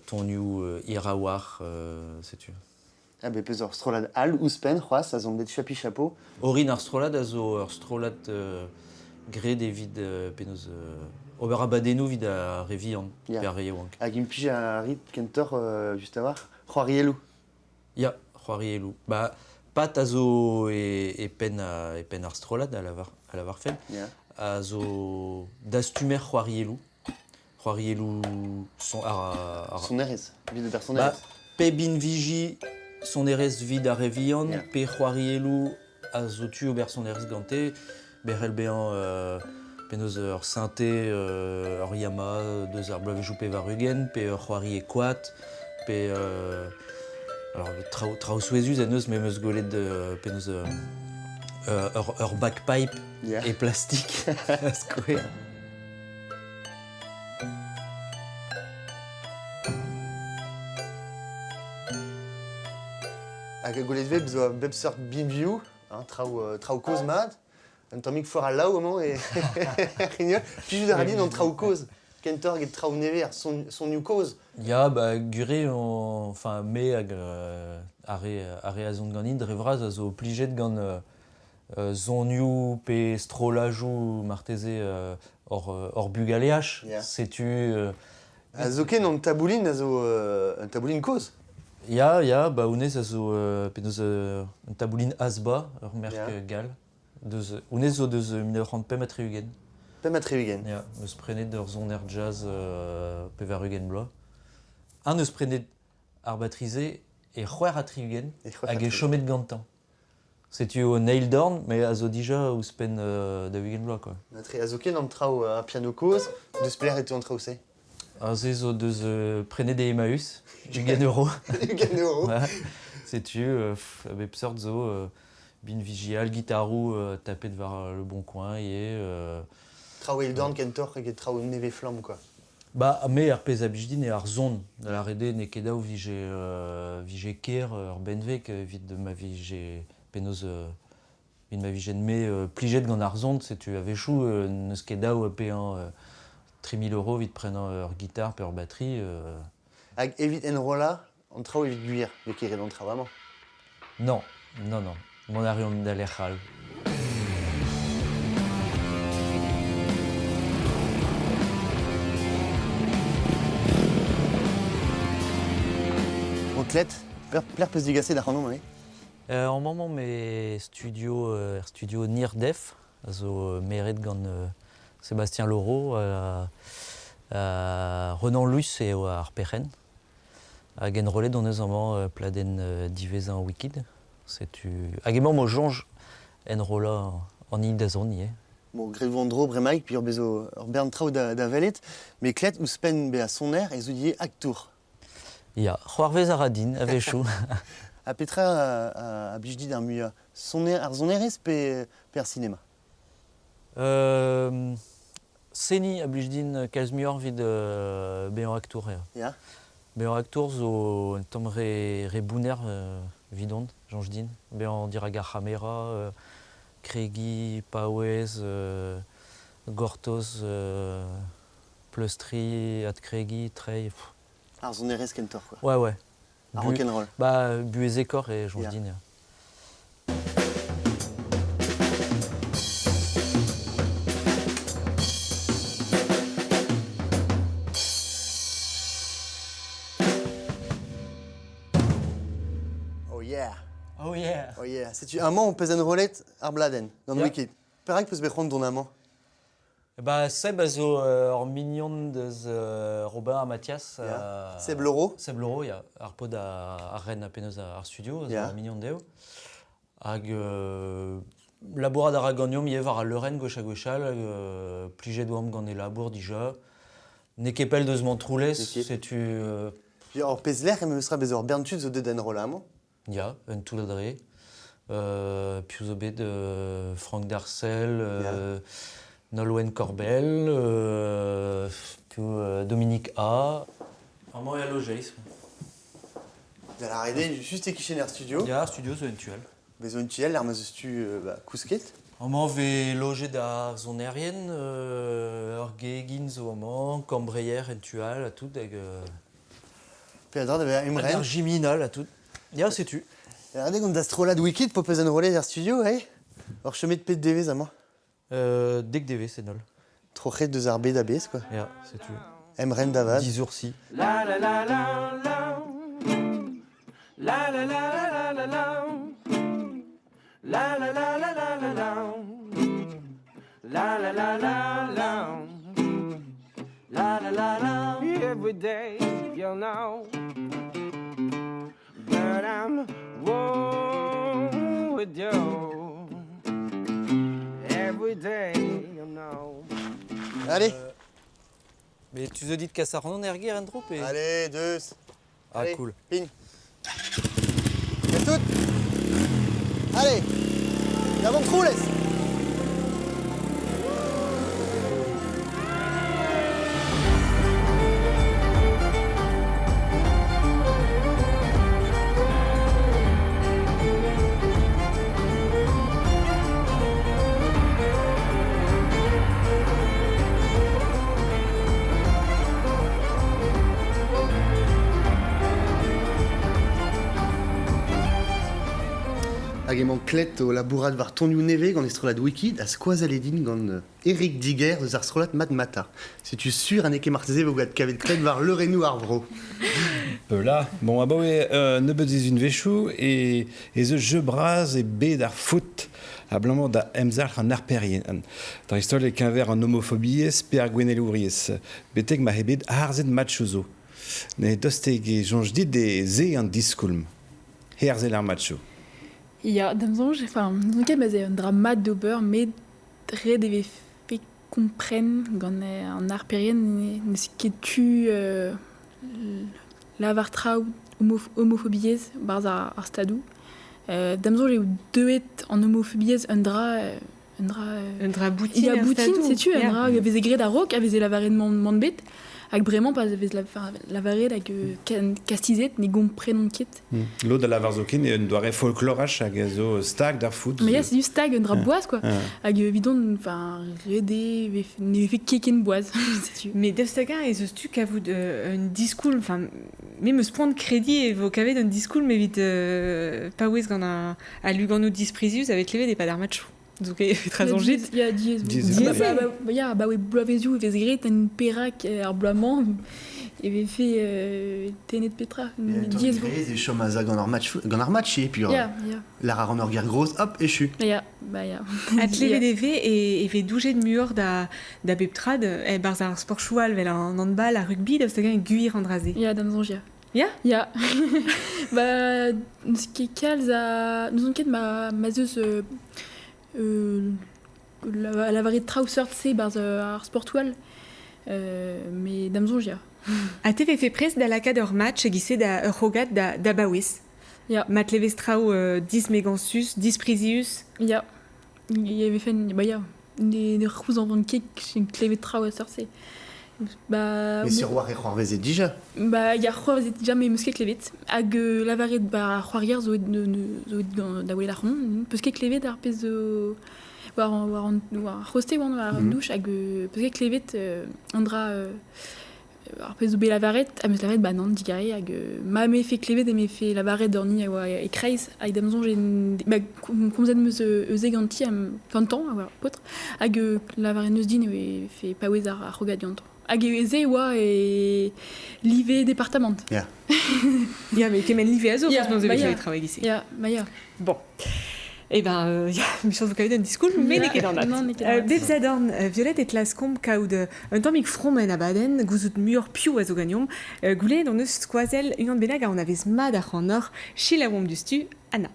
tonioù irawar, setu. Ah, bet peus ur strollad all ouzhpenn c'hoazh a zo bet chapi chapeau. Orin ar strollad a zo ur strollad graet evit penaos ober abadennoù evit ar re vihan, Ya. pe ar re yaouank. Hag implij a rit kentoc'h just a war, c'hoarielloù. Ya, c'hoarielloù. Ba, pat a zo e penn e penn ar strollad a lavar, a lavarfen, Ya. a zo dastumer c'hoarielloù. C'hoarielloù son, ar, ar, Sonerezh, evit ober Ba, sonerezh. pe binviji sonerezh vid ar re vihan, Ya. pe c'hoarielloù a zo tu ober sonerezh gante. Berel bezañ penaos ur synthé, ur Yamaha deus ar bloavezhioù pevar-ugent, pe ur c'hoari e koad, pe alors traoù, traoù souezhus en deus, me 'm eus gwelet penaos ur bagpipe e plastik, da skouer. Hag gwelet vez zo bep seurt binvioù, hein, traoù, traoù kozh mat. Un tammig foar al laou amañ e Rignol. Plijout a ra din an traoù kozh, kentoc'h eget traoù nevez, ar son, sonioù kozh. Ya, ba, gure, on, enfin, me hag ar re, ar re a zon ganin dre vras a zo plijet gant sonioù pe strollajoù marteze hor, hor bugaleaj. Setu... A zoken an taboulin a zo un taboulin kozh. Ya, ya, ba honnezh a zo penaos un taboulin Asba, ur merk gall. Deus, honnezh zo deus 1965. 65. Ya, eus prenet ur soner jazz 80 bloaz. Un eus prenet ar batri-se e 68 hag e chomet gantañ. Setu un eil dorn, mais a zo dija ouzhpenn 40 bloaz, quoi. Matre, a zo ken an traoù ar piano kozh, deus pelec'h e teu an traoù-se? Aze zo deus prenet e Emmaüs, 20 euro. 20 euro. Ouais. Setu, a bep seurt zo, binvijial, gitaroù tapet war le bon coin ivez. Traoù eil dorn kentoc'h eget traoù nevez-flamm, quoi. Ba, me ar pezh a blij din eo ar son. Da lâret eo n'eo ket dav vije, vije ker ur benveg evit ma vije penaos evit ma vijen-me plijet gant ar son. Setu a-wechoù n'eus ket dav paeañ 3000 euros evit prenañ ur gitar pe ur batterie. Hag evit enrollañ an traoù evit gwir, n'eo ket ret an traoù amañ? Non, non, non. Mont a reomp da lec'h all. Bon, Klet, pelec'h peus digaset ac'hanomp, eh? En maman me studio, er studio Nirdef, a zo meret gant Sébastien Laureau, Renan Luce eo ar perc'henn. Hag enrollet hon eus amañ pladenn diwezhañ Wikid. Setu hag emaomp o soñj enrollañ an hini da zont ivez. Bon, graet vo an dro bremaik, puis ur bezo ur bern traoù da, da welet. Met klet ouzhpenn bezañ soner ez out ivez aktour. Ya, c'hoarvez a ra din a-wechoù. Ha petra a, a blij dit ar muiañ? Soner, ar sonerezh pe, pe ar sinema? Seniñ a blij din kalz muioc'h evit bezañ aktour eo. Ya. Bezañ aktour zo un tamm re, re bounner evidon, soñj din. Bezañ dirak ar c'hamera, kregiñ, paouez, gortoz, pleustriñ, adkregiñ, treiñ. Ar sonerezh kentoc'h, quoi. Ouais, ouais. Ar rock'n'roll. Ba, buhezekoc'h e soñj din. Oh yeah! Oh yeah! Oh yeah! Setu amañ on peus enrollet ar bladenn gant Wikid. Perak peus bet c'hoant dont amañ? Ba, Seb a zo ur mignon deus Robin ha Mathias. Yeah. Seb Loro. Seb Loro, ya. Ar paotr a ren ha penaos ar studio, a zo ur mignon dezho. Hag labourat a ra ganeomp ivez war al leurenn gwech ha gwechall. Hag plijet oamp gant e labour dija. N'eo ket pell deus Montroulez, setu... Puis ur pezh lec'h em eus ra bez ur bern tud zo deuet d'enrollañ amañ. Ya, un toull adre. Piv zo bet Franck Darcel, Nolwenn Corbel, piv Dominique A. Amañ eo al lojeiz. Da lâret eo, just e-kichen ar studio. Ya, ar studio zo en tu all. Bez zo en tu all, ar ma 'z eus tu ba, kousket. Amañ 'vez lojet ar sonerien, ur gegin zo amañ, kambreier en tu all ha tout hag... Peadra da vezañ emren. Ar jiminal ha tout. Ya, setu. Regardez gant da strollad Wikid po peus enrollet er studio, hey? Oc'h chomet pet devezh amañ? Dek devezh en holl. Troc'het deus ar bed a-bezh, quoi. Ya, setu. Emren da vat. Disoursi. La la la la la. La la la la la la. La la la la la la la. La la la la la. La la la la. Every day, you know. But I'm one with you. Every every day, you know. Allez. Mais tu te dis de casser an erger en dro pe Allez, deux. Ah, Allez, cool. Ping. Tout. Allez. D'avant trou, laisse. Hag emañ klet o labourat war tonioù nevez gant estrolad wiki da skoazaledin gant Eric Diger eus ar strollad Mad Mata. Setu sur an eke marteze vo gant kavet klet war leurennoù ar vro. Là, bon, ah bah ouais, nebeut ez un vechou e ez eus jeu braz e bet ar foot a blamant da emzalc'h an arperien. Dar istol e keñver an homofobiez pe ar gwenelouriez. Betek ma hebet harzet matchou zo. Ne dosteg e jonj dit e ze an diskoulm. Herzel ar matchou. Ya, da'm soñj, enfin, n'on ket ma un dra mat d'ober, met ret e vefe kompren gant an arperien n'eus ket tu lavar traoù homofobiez barzh ar stadoù. Da'm soñj eo deuet an homofobiez un dra boutin, ya, boutin, setu, un dra a veze graet a-raok, a veze lavaret man bet. Hag bremañ pa vez lavaret hag kastizet ne gomprenont ket. Lod a lavar zo ken e un doare folklorach hag a zo stag d'ar foot. Mais ya, c'est du stag, un dra boaz quoi. Hag evidon, enfin, rede, ne vefe keken boaz, setu. Mais deus-taga ez eus tu kavout un diskoulm, enfin, me meus poant de crédit e vo kavet un diskoulm evit paouez gant a luganoù disprizius avec levet e pad ar matchou. Donc, tra zonjit. Ya, diez. Ya, ba oe bloavezioù e vez graet un perak ar bloaz-mañ e vefe tenet petra. Diez vo. E chom a za gant ar match, et puis lar ar an ur ger groz, hop, echu. Ya, ba ya. Atlevet e ve e ve doujet muioc'h da bep trad, e barzh ar sport choual vel an handball, ar rugby, da hag gwir an dra-se. Ya, da'm soñj, ya. Ya? Ya. Ba, n'eus ket kalz a... N'eus ket ma zeus... lavaret traoù seurt-se barzh ar sportwall, mais da'm soñj, ya. Ha te vefe prest da lakaat ur match e-giz da ur c'hrogad da baouez? Ya. Mat levez traoù dismegansus, disprizius? Ya. Ya vefe, ba ya. Ne c'houzañvan ket klevet traoù a seurt-se. Ba, mais sur war e c'hoarvezet dija? Ba, ya c'hoarvezet dija, mais meus ket klevet. Hag lavaret ba c'hoarier zo da welet ar c'hon. Peus ket klevet ar pezh zo war ar c'hoste oan war ar douche hag peus ket klevet an dra ar pezh zo bet lavaret ha meus lavaret ba nann digare hag ma me fe klevet e me fe lavaret dorni a oa e kreiz hag da'm soñj ba komzet meus eus e ganti gantañ a oa paotr hag lavaret neus din e fe paouez ar c'hrogad gantañ. Hag e ze oa e live departamant. Ya. Ya, mais kement live a zo, yeah, bah ya. Travail ici. Ya, bah ya. Bon. Eh ben, ya, michans vo kavet un diskoulm, mais n'eo ket an at. Bep zadorn, Violette et laskomp kaout un tammig from en abadenn, gouzout muioc'h piv a zo ganeomp, goulennet hon eus skoazell unan bennak a anavez mat ar c'hannoc'h, selaouomp diouzhtu, Anna.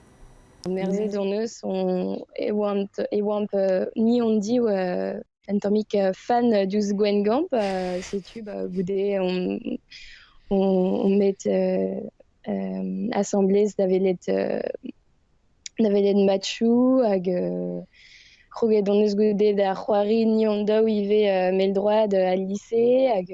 Merzet hon eus, on e oamp ni on div un tammig fan diouzh Gwengamp, setu ba goude on met assemblez da welet matchou hag kroget hon eus goude da c'hoari ni on daou ivez mell-droad al lycée hag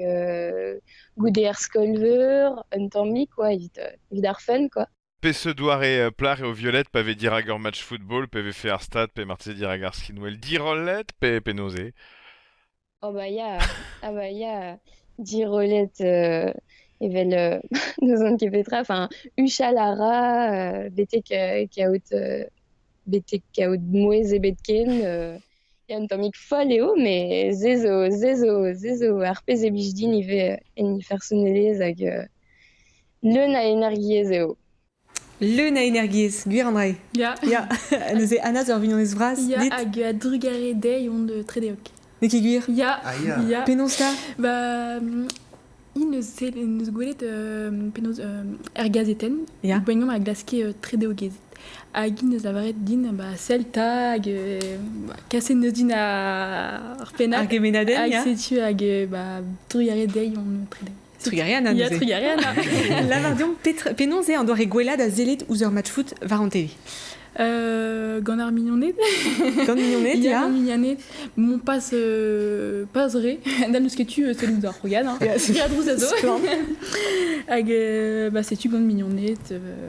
goude ar skol-veur, un tammig quoi, evit ar fun quoi. Pe doare plar eo Violette pa ve dirag ur match football, pe vefe ar stad, pe marteze dirag ar skinwel dirollet, pe penaos. Oh bah ya, ah bah ya, dirollet evel n'eus an ket petra, enfin, uchal a ra, betek kaout mouez ebet ken, ya un tammig foll eo, mais ze zo ar pezh e blij din ivez en he fersonelezh hag leun a energiezh eo. Leun a energiezh, gwir Andrei. Ya. Ya, neuze Anna zo ur vignonez vras, Ya, dit. Hag a drugare dezhi on tredeok. N'eo ket gwir? Ya. Ah, ya. Ya. Penaos ta? Ba, hi neus gwelet penaos er gazetenn, Ya. Gwengamp a glaske tredeogezed. Hag int eus lavaret din ba sell 'ta hag ba kaset 'neus din ar pennad. Ar gemennadenn, Hag ya. setu hag ba trugarez dezhi on trede. Trugarez Anna Ya, neuze. trugarez Anna. Lavar deomp petra, penaos eo an doare gwellañ da sellet ouzh ur match foot war an tele? Gant ar mignoned. Gant mignoned, Ya, ya. gant mignoned. Mon pas, pas re. Dal n'eus ket tu sellout ar c'hrogad. Hein. Ya, Ya, drouz a zo. splann. Hag ba, setu gant mignoned.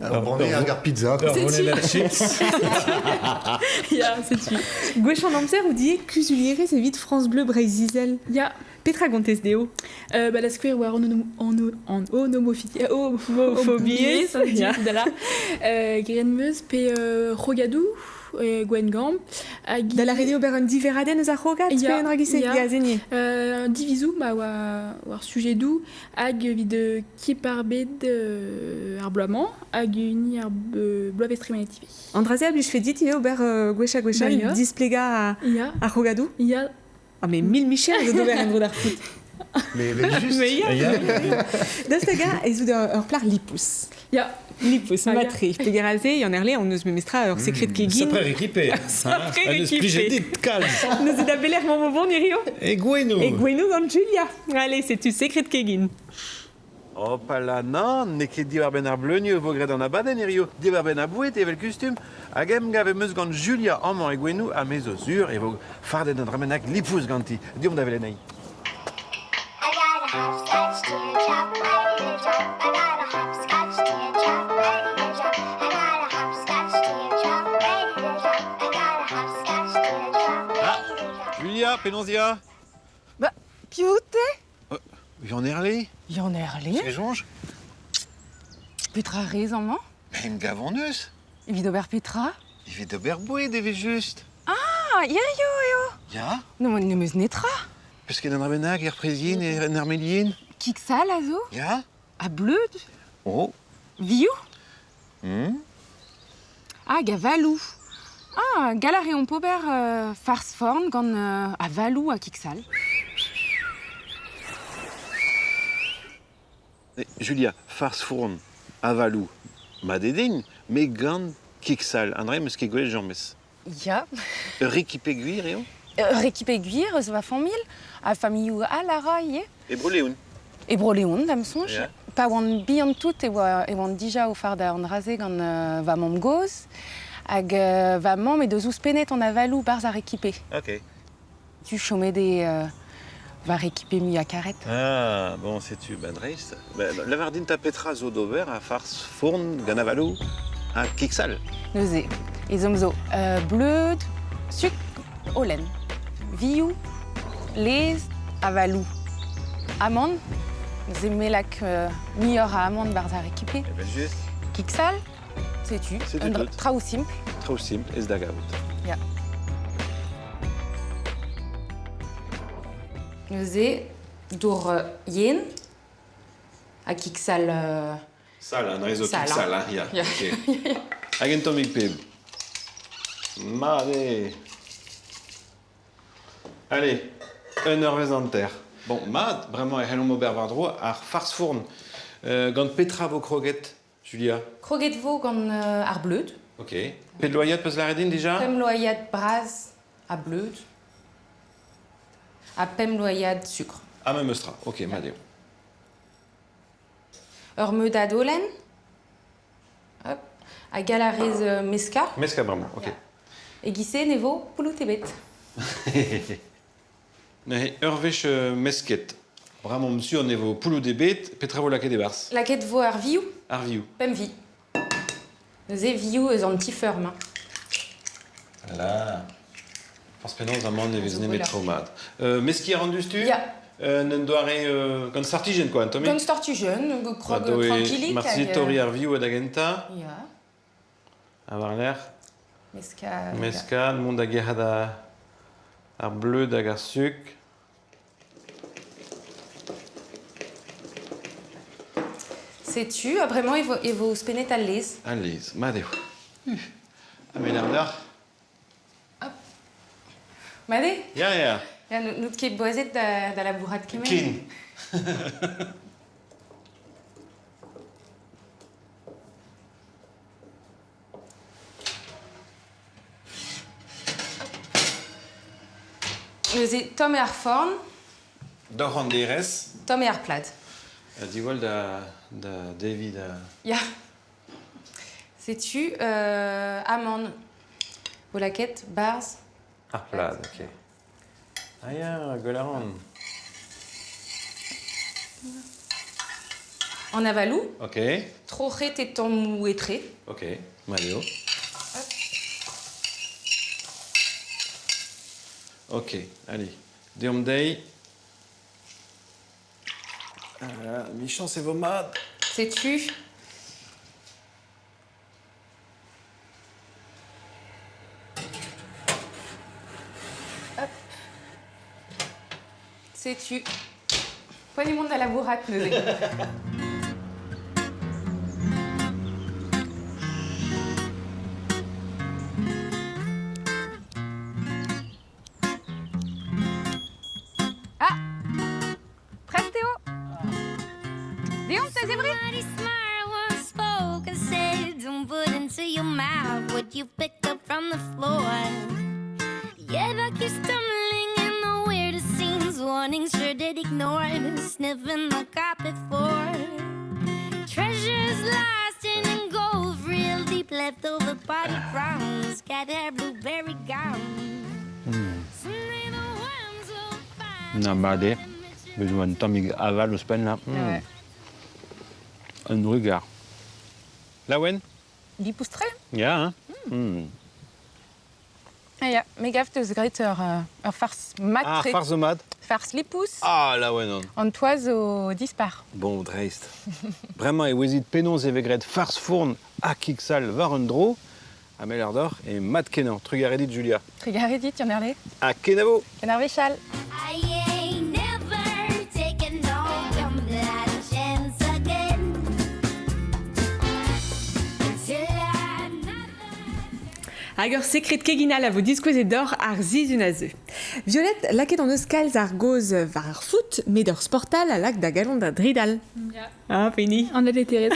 Alors, branler hag ar pizza. Ur Setu. voned chips. Ya, setu. Gwech an amzer ou die kuzulierez evit France Bleu Breizh-Izel. Ya. Petra gontez dezho? Ba, la skouer war an, an, an onomophobie. Oh, Homophobie, ya. da. Graet 'meus pe Rogadou, Gwengamp. Hag Da lâret eo ober un diveradenn eus ar c'hrogad, Ya, pe un dra giz-se? ya. Ya, zenie. Divizou ma oa war sujedoù hag evit kip ar bed ar bloaz-mañ hag uni ar bloavezh tremenet ivez. An dra-se a blijfe dit ivez ober gwech ha gwech all, Ba, ya. displegañ a, Ya. ar c'hrogadoù? Ya. Ah mais mil micher zo d'ober en-dro d'ar foot. Mais evel just. Mais ya. Ya. Daoust hag ez out ur plac'h lipous. Ya. Lipous, Ah, ya. matre. Peger aze, yann erle, on eus memestra ur sekret kegin. Sapre équipé. Sapre An eus équipé. plijet dit kalz. Neuze da beler mañ vo bon hirio. E gwenou. E gwenou gant Julia. Allez, setu sekret kegin. Hopala, nan, n'eo ket diwar-benn ar bleunioù vo graet an abadenn hirio, diwar-benn ar boued evel kustum, hag em gav em eus gant Julia amañ e gwenou ha me zo sur e vo fardet an dra bennak lipous ganti. Deomp da welet anezhi. I got a hopscotch teardrop ready to drop. I got a hopscotch teardrop ready to drop. I got a hopscotch teardrop ready to drop. I got a hopscotch teardrop ready to drop. Julia, penaos ya? Ba, piv out te? Yann Erle, Yann Erle. Soñj? Petra rez amañ? Em gav an eus. Evit ober petra? Evit ober boued evel just. Ah, hirio eo. Ya? Non, n'em eus netra. Peus ket an dra bennak er prezien, er en armelien? Kig sal a zo? Ya? A bleud? Oh. Vioù? Hag avalou. Ah, gall a reomp ober farz forn gant avalou ha kig sal. Julia, farz fourn, avalou, ma dedin, me gant kig sal. An dra em eus ket gwelet james. Ya. Ur rekipe gwir eo? Rekipe gwir eus va familh, ha familhoù all a ra ivez. E Bro-Leon. E Bro-Leon, da'm soñj. Ya. Pa oan bihan tout e oa, e oan dija o fardañ an dra-se gant va mamm-gozh. Hag va mamm he deus ouzhpennet an avalou barzh ar rekipe. Ok. Tu chomet e va rekipe muiañ karet. Ah, bon, setu, ben dreist. Ben, lavar din ta petra zo d'ober a farz fourn gant avalou ha kig sal. Neuze, ezhomm zo bleud, suk, holen, vioù, laezh, avalou, amann, neuze me lak muioc'h a amann barzh ar rekipe. Evel just. Kig sal, setu, Setu un dra tout. traoù simpl. Traoù simpl, ez da gavout. Ya. Neuze, dour yen, ha kig sal... Sal, an dra zo Sal, kig hein. sal, hein, ya. Ya. Ok. Hag un tammig pebr. Mat eo. Allez, un eurvezh hanter. Bon, mat, bremañ e c'hellomp ober war-dro ar farz fourn. Gant petra vo kroget, Julia? Kroget vo gant ar bleud. Ok. Pet loaiad peus lâret din dija? Pemp loaiad bras a bleud. Ha pemp loaiad sukr. Ah, memes tra. Ok, mat eo. Ur meudad holen. Hop. Hag gall a rez meskañ. Meskañ bremañ, ok. E-giz-se ne vo poulout ebet. Neuze, ur wech mesket. Bremañ sur ne vo poulout ebet, petra vo lakaet e-barzh? Lakaet vo ar vioù. Ar vioù. Pemp vi. Neuze vioù eus an ti-feurm. Hein. Là. Forzh penaos amañ ne vez Zo nemet gwelloc'h. traoù mat. Meskiñ a ran diouzhtu? Ya. Un doare gant startijenn quoi, un tammig? Gant startijenn, krog Ba, doe trankilik. Marteze hag, torriñ ar vioù da gentañ. Ya. Ha war-lerc'h. Meskañ. Meskañ, mont da gerc'hat ar bleud hag ar suk. Setu, ha bremañ e vo, e vo ouzhpennet al laezh. Al laezh, mat eo. Ha me lâr deoc'h. Hop. Mat eo? Ya, ya. Ya, n'out ket boazet da, da labourat kement. Ken. Neuze tomm eo ar forn. Doc'h an derez. Tomm eo ar plad. Diwall da, da deviñ da... Ya. Setu euh, amann. Vo lakaet 'barzh. Ar plad, ok. Ah ya, gwell a ran. An avaloù. Ok. Troc'het e tammoù etre. Ok, mat eo. Ok, allez. Deomp dezhi. Ah, michañs e vo mat. Setu. Hop. Setu. Poent eo mont da labourat neuze. Ah Prest eo Deomp da zebriñ Somebody smart once spoke and said, Don't put into your mouth what you picked up from the floor. Yet I keep stumbling in the weirdest scenes, warnings sure did ignore, sniffing the carpet for treasures lost in and gold, real deep leftover party crowns, cat hair, blueberry gown. Someday the worms will find Na mat eo. Bez 'oa un tammig aval ouzhpenn là. Ouais. Un drugar. Laouen? Lipous-tre? Ya, hein? Ah ya, me gav 'teus graet ur, ur fars mat-tre. Ah, fars zo mat. Fars lipous. Ah, laouen on. An toaz zo dispar. Bon, dreist. Bremañ e ouezit penaos e vez graet fars fourn ha kig-sall war un dro. Ha me 'lar deoc'h eo mat-kenañ. Trugarez dit, Julia. Trugarez dit, Yann-Herle. Ha kenavo! Ken ar wech all. I ain't never taking no that chance again. Until another Hag ur sekred keginal a vo diskouezet deoc'h ar sizhun a zeu. Violette, lakaet hon eus kalz ar gaoz war ar foot, met ur sportal a lak da galon da dridal. Ya. Ah, peni. An atleterezh.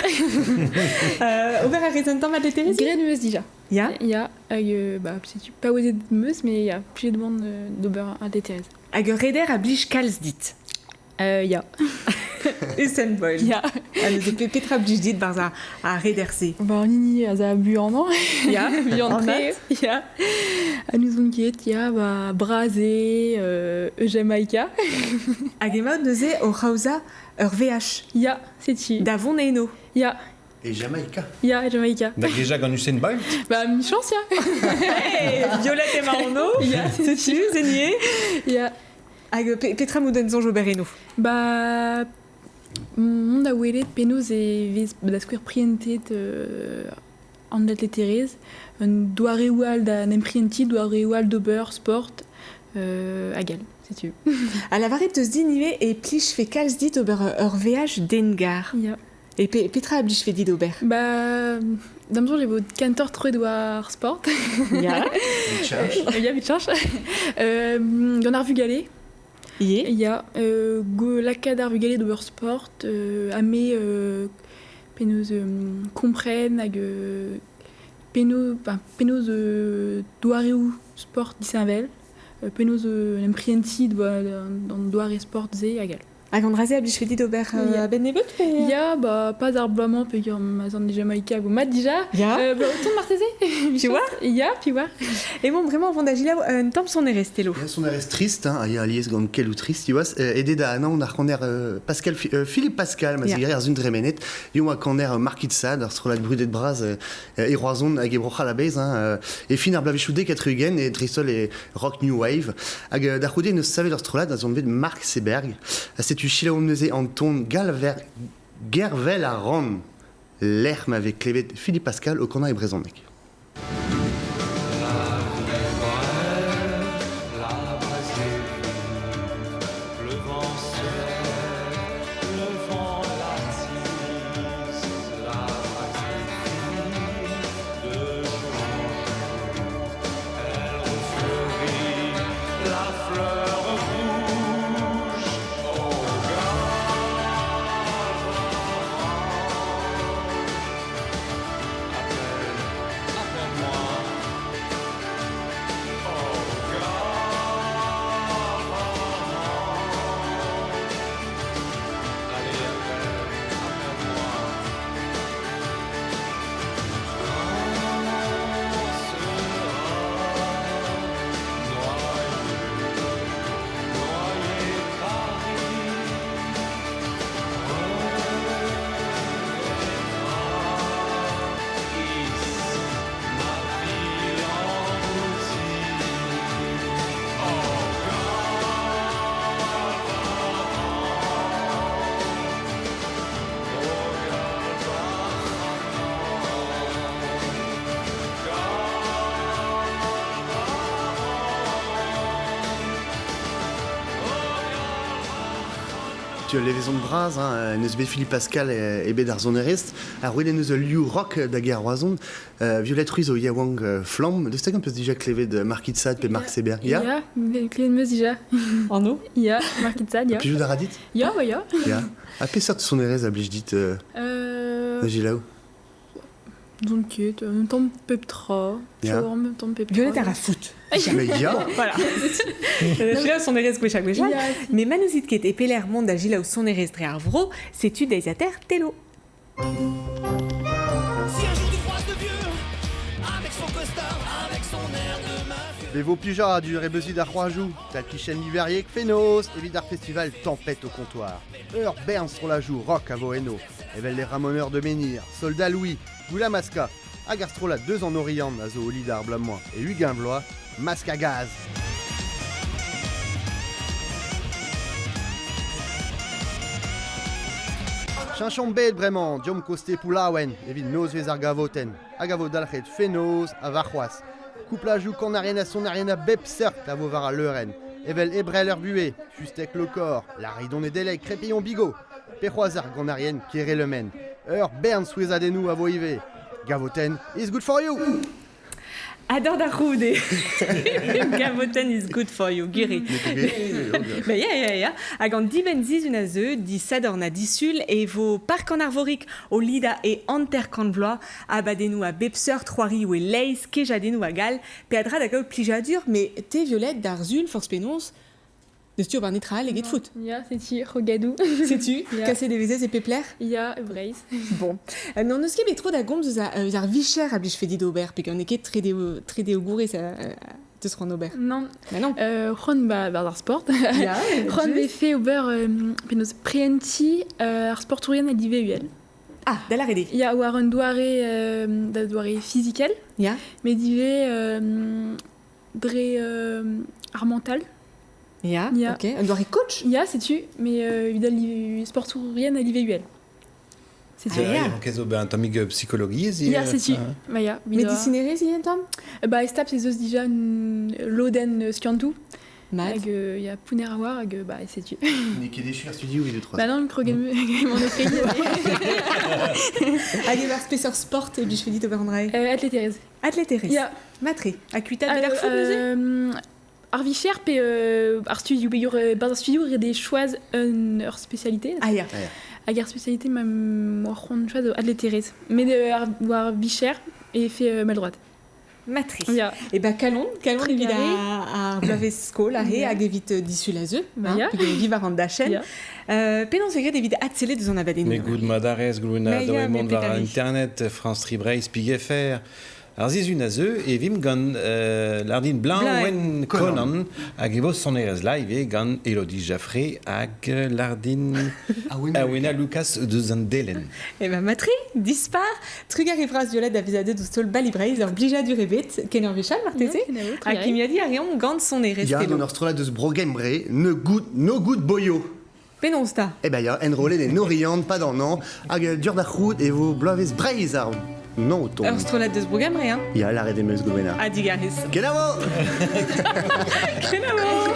Ober a rez un tamm atleterezh? Graet 'm eus dija. Ya? Ya, hag bah, setu paouezet 'm eus, met ya, plijet oan d'ober atleterezh. Hag ur reder a blij kalz dit? Ya. Usain Bolt. Ya. Ha neuze petra blij dit 'barzh ar reder-se? Bah, an hini a za buanañ. Ya, buan-tre. Ya. Ha n'ouzon ket, ya, bah, bras eo, eus Jamaika. Hag emaout neuze o c'haozañ ur veaj. Ya, setu. Da vont eno. Ya. E Jamaika. Ya, e Jamaika. Da gejañ gant Usain Bolt? Bah, michañs, ya. Hey, Violette emañ anv. Ya, setu, Zenier. Ya. Hag petra 'mout soñj ober eno? Bah, mont da welet penaos e vez da skouer prientet an atleterezh, un doareoù all da en em prientiñ, doareoù all d'ober sport, hag all, setu. Ha lavaret 'teus din ivez e plijfe kalz dit ober ur veaj den-gar. Ya. E petra a blijfe dit ober? Bah, da'm soñj e vo kentoc'h troet war ar sport. Ya. Evit cheñch. Ya, evit cheñch. Gant ar vugale. Ivez. Ya, lakaat ar vugale d'ober sport, ha me penaos kompren hag penaos, enfin, penaos doareoù sport disheñvel, penaos en em prientiñ d'an doare sport-se hag all. Hag an dra-se a blijfe dit ober a-benn nebeut pe... Ya, bah, pas ar bloaz-mañ peogwir ma 'z an e Jamaika vo mat dija. Ya. Bah, autant marteze. Tu vois? Ya, piv oar. Emaon bremañ o vont da selaou un tamm sonerezh, Telo. Ya, sonerezh trist, hein, a ya alies gant keloù trist, siwazh. Aet da anaon ar c'haner Pascal, Philippe Pascal, ma Ya. zigarer ar sun dremenet. Eo a kaner Marquis de Sade, ar strollad brudet bras e Roazhon hag e Bro-C'hall a-bezh. Hein, e fin ar bloavezhioù dek ha tri-ugent e dreist-holl e rock new wave. Hag da c'houde neus savet ur strollad a zo bet Mark Seberg. Ha setu selaouomp neuze an ton galver Gervel a ran lec'h ma vez klevet Philippe Pascal o kanañ e brezhoneg. Le vent se lève, le vent l'attise, la braise est finie, de jour en jour, elle refleurit la fleur rouge au Tu levezon bras, hein, neus bet Philippe Pascal e bet ar sonerez, ar roet neus ul liou rock da ger Roazhon, Violette Ruiz o yaouank flamm, deus tagan peus dija klevet Marquis de Sade pe Marc Seber, ya? Ya, klevet meus dija. Anv? Ya, Marquis de Sade, ya. Plijout a ra dit? Ya, ba ya. Ya. Ha peseurt sonerez a blij dit da Gilaou? N'on ket, un tamm pep tra. Ya. Un tamm pep tra. Violette a ra foot. Mais ya. Voilà. Gilaou sonerez gwech ha gwech all. Mais ma n'ouzit ket e pelec'h mont da Gilaou sonerez dre ar vro, setu deiziataer Telo. Si un jour tu croises le vieux, avec son costard, avec son air de mafieux. Bevo plijadur e beuzid ar c'hoajoù, tal kichen liveriek fenoz evit ar festival Tempête au comptoir. Ur bern strollajoù rock a vo eno, evel les Ramoneurs de Menhir, Soldat Louis, Goula Maska, hag ar strollad deus an Oriant a zo o lid ar bloaz-mañ e 20 vloaz, Mask a gaz. Cheñchomp bet bremañ, deomp koste Poullaouen evit nozvezh ar gavotenn, hag a vo dalc'het fenoz ha warc'hoazh. Kouplajoù kanarien ha sonarien a bep seurt a vo war al leurenn, evel Ebrel ur buhez, Fustec Locor, Laridon Nedeleg, Crépillon Bigot, pe c'hoazh ar ganarien Kere Le Men. Ur bern souezhadennoù a vo ivez. Gavotenn is good for you! Ador da c'houde. Gavotenn is good for you, gwir eo. Ben ya, ya, ya. Hag an dibenn sizhun a zeu, disadorn ha disul, e vo Park an Arvorig o lidañ e 50 vloaz, abadennoù a bep seurt, c'hoarioù e-leizh, kejadennoù hag all, peadra da gaout plijadur, met te, Violette, d'ar sul, forzh penaos, Deus tu ober netra all eget foot. Ya, setu Rogadou. Setu, kaset e vezez e pep lec'h? Ya, e Breizh. Bon. N'hon eus ket bet tro da gomz eus, eus ar vicher a blijfe dit ober, peogwir n'eo ket tredeogourez deus c'hoant ober. Non. Bah non. C'hoant ba, ba ar sport. Ya, c'hoant vefe ober penaos prientiñ ar sportourien a live uhel. Ah, da lâret eo. Ya, war un doare, da doare fizikel. Ya. Met ivez dre ar mental. Ya, Ya. ok. Un doare coach? Ya, setu, mais evit al live sportourien a live uhel. Setu. Ah, ya. Kez ober un tammig psychologiezh Ya, setu. Ba ya, Medisinerezh ivez un tamm? Ba e stap ez eus dija un lodenn skiantoù. Mat. Hag ya, pounner a war hag ba setu. N'eo ket echu ar studioù evit trois. Ba non, kroget emaon o kregiñ. Hag e-barzh peseurt sport e blijfe dit ober an dra-se? Atleterezh. Atleterezh. Ya. Matre. Ha kuitaat bet ar foot neuze? Ar vicher pe ar studioù peogwir barzh ar studioù ret eo choaz un ur spécialité. Ah ya. Hag ar spécialité ma m'oa c'hoant choaz atleterezh. Met ar, war vicher e fait mell-droad. Matre. Ya. E ba kalon, kalon evit Trugarez. ar bloavezh skol aze Ya. hag evit disul a zeu, Ba hein, ya. peogwir viv war an dachenn. Ya. Penaos e graet evit adsellet eus an abadennoù? Mais goût madarez, Gluna, Mais ya, da mont mais war petari. internet, France Tri Breizh, Pig FR. Ar sizhun a zeu e vimp gant Lardin Blanc Conan hag e vo sonerezh live eo gant Elodie Jaffré hag Lardin Awena Lucas deus an Delen. E ben matre, dispar, trugarez vras Violette da vezañ deuet ouzh taol Bali Breizh ur blijadur ebet, ken ur wech all marteze, ha kimiadiñ a reomp gant sonerezh Ya, Telo. gant ur strollad deus Bro-Gembre, ne goût, no good boyo. Penaos 'ta? Eh ben ya, enrollet e Noriant, pas d'an an, hag dur da c'hout e vo bloavezh Breizh ar non o tont. Ur strollad deus Bro-Gembre, hein? Ya, lâret em eus Goulwena. Ha digarez. Kenavo! Kenavo!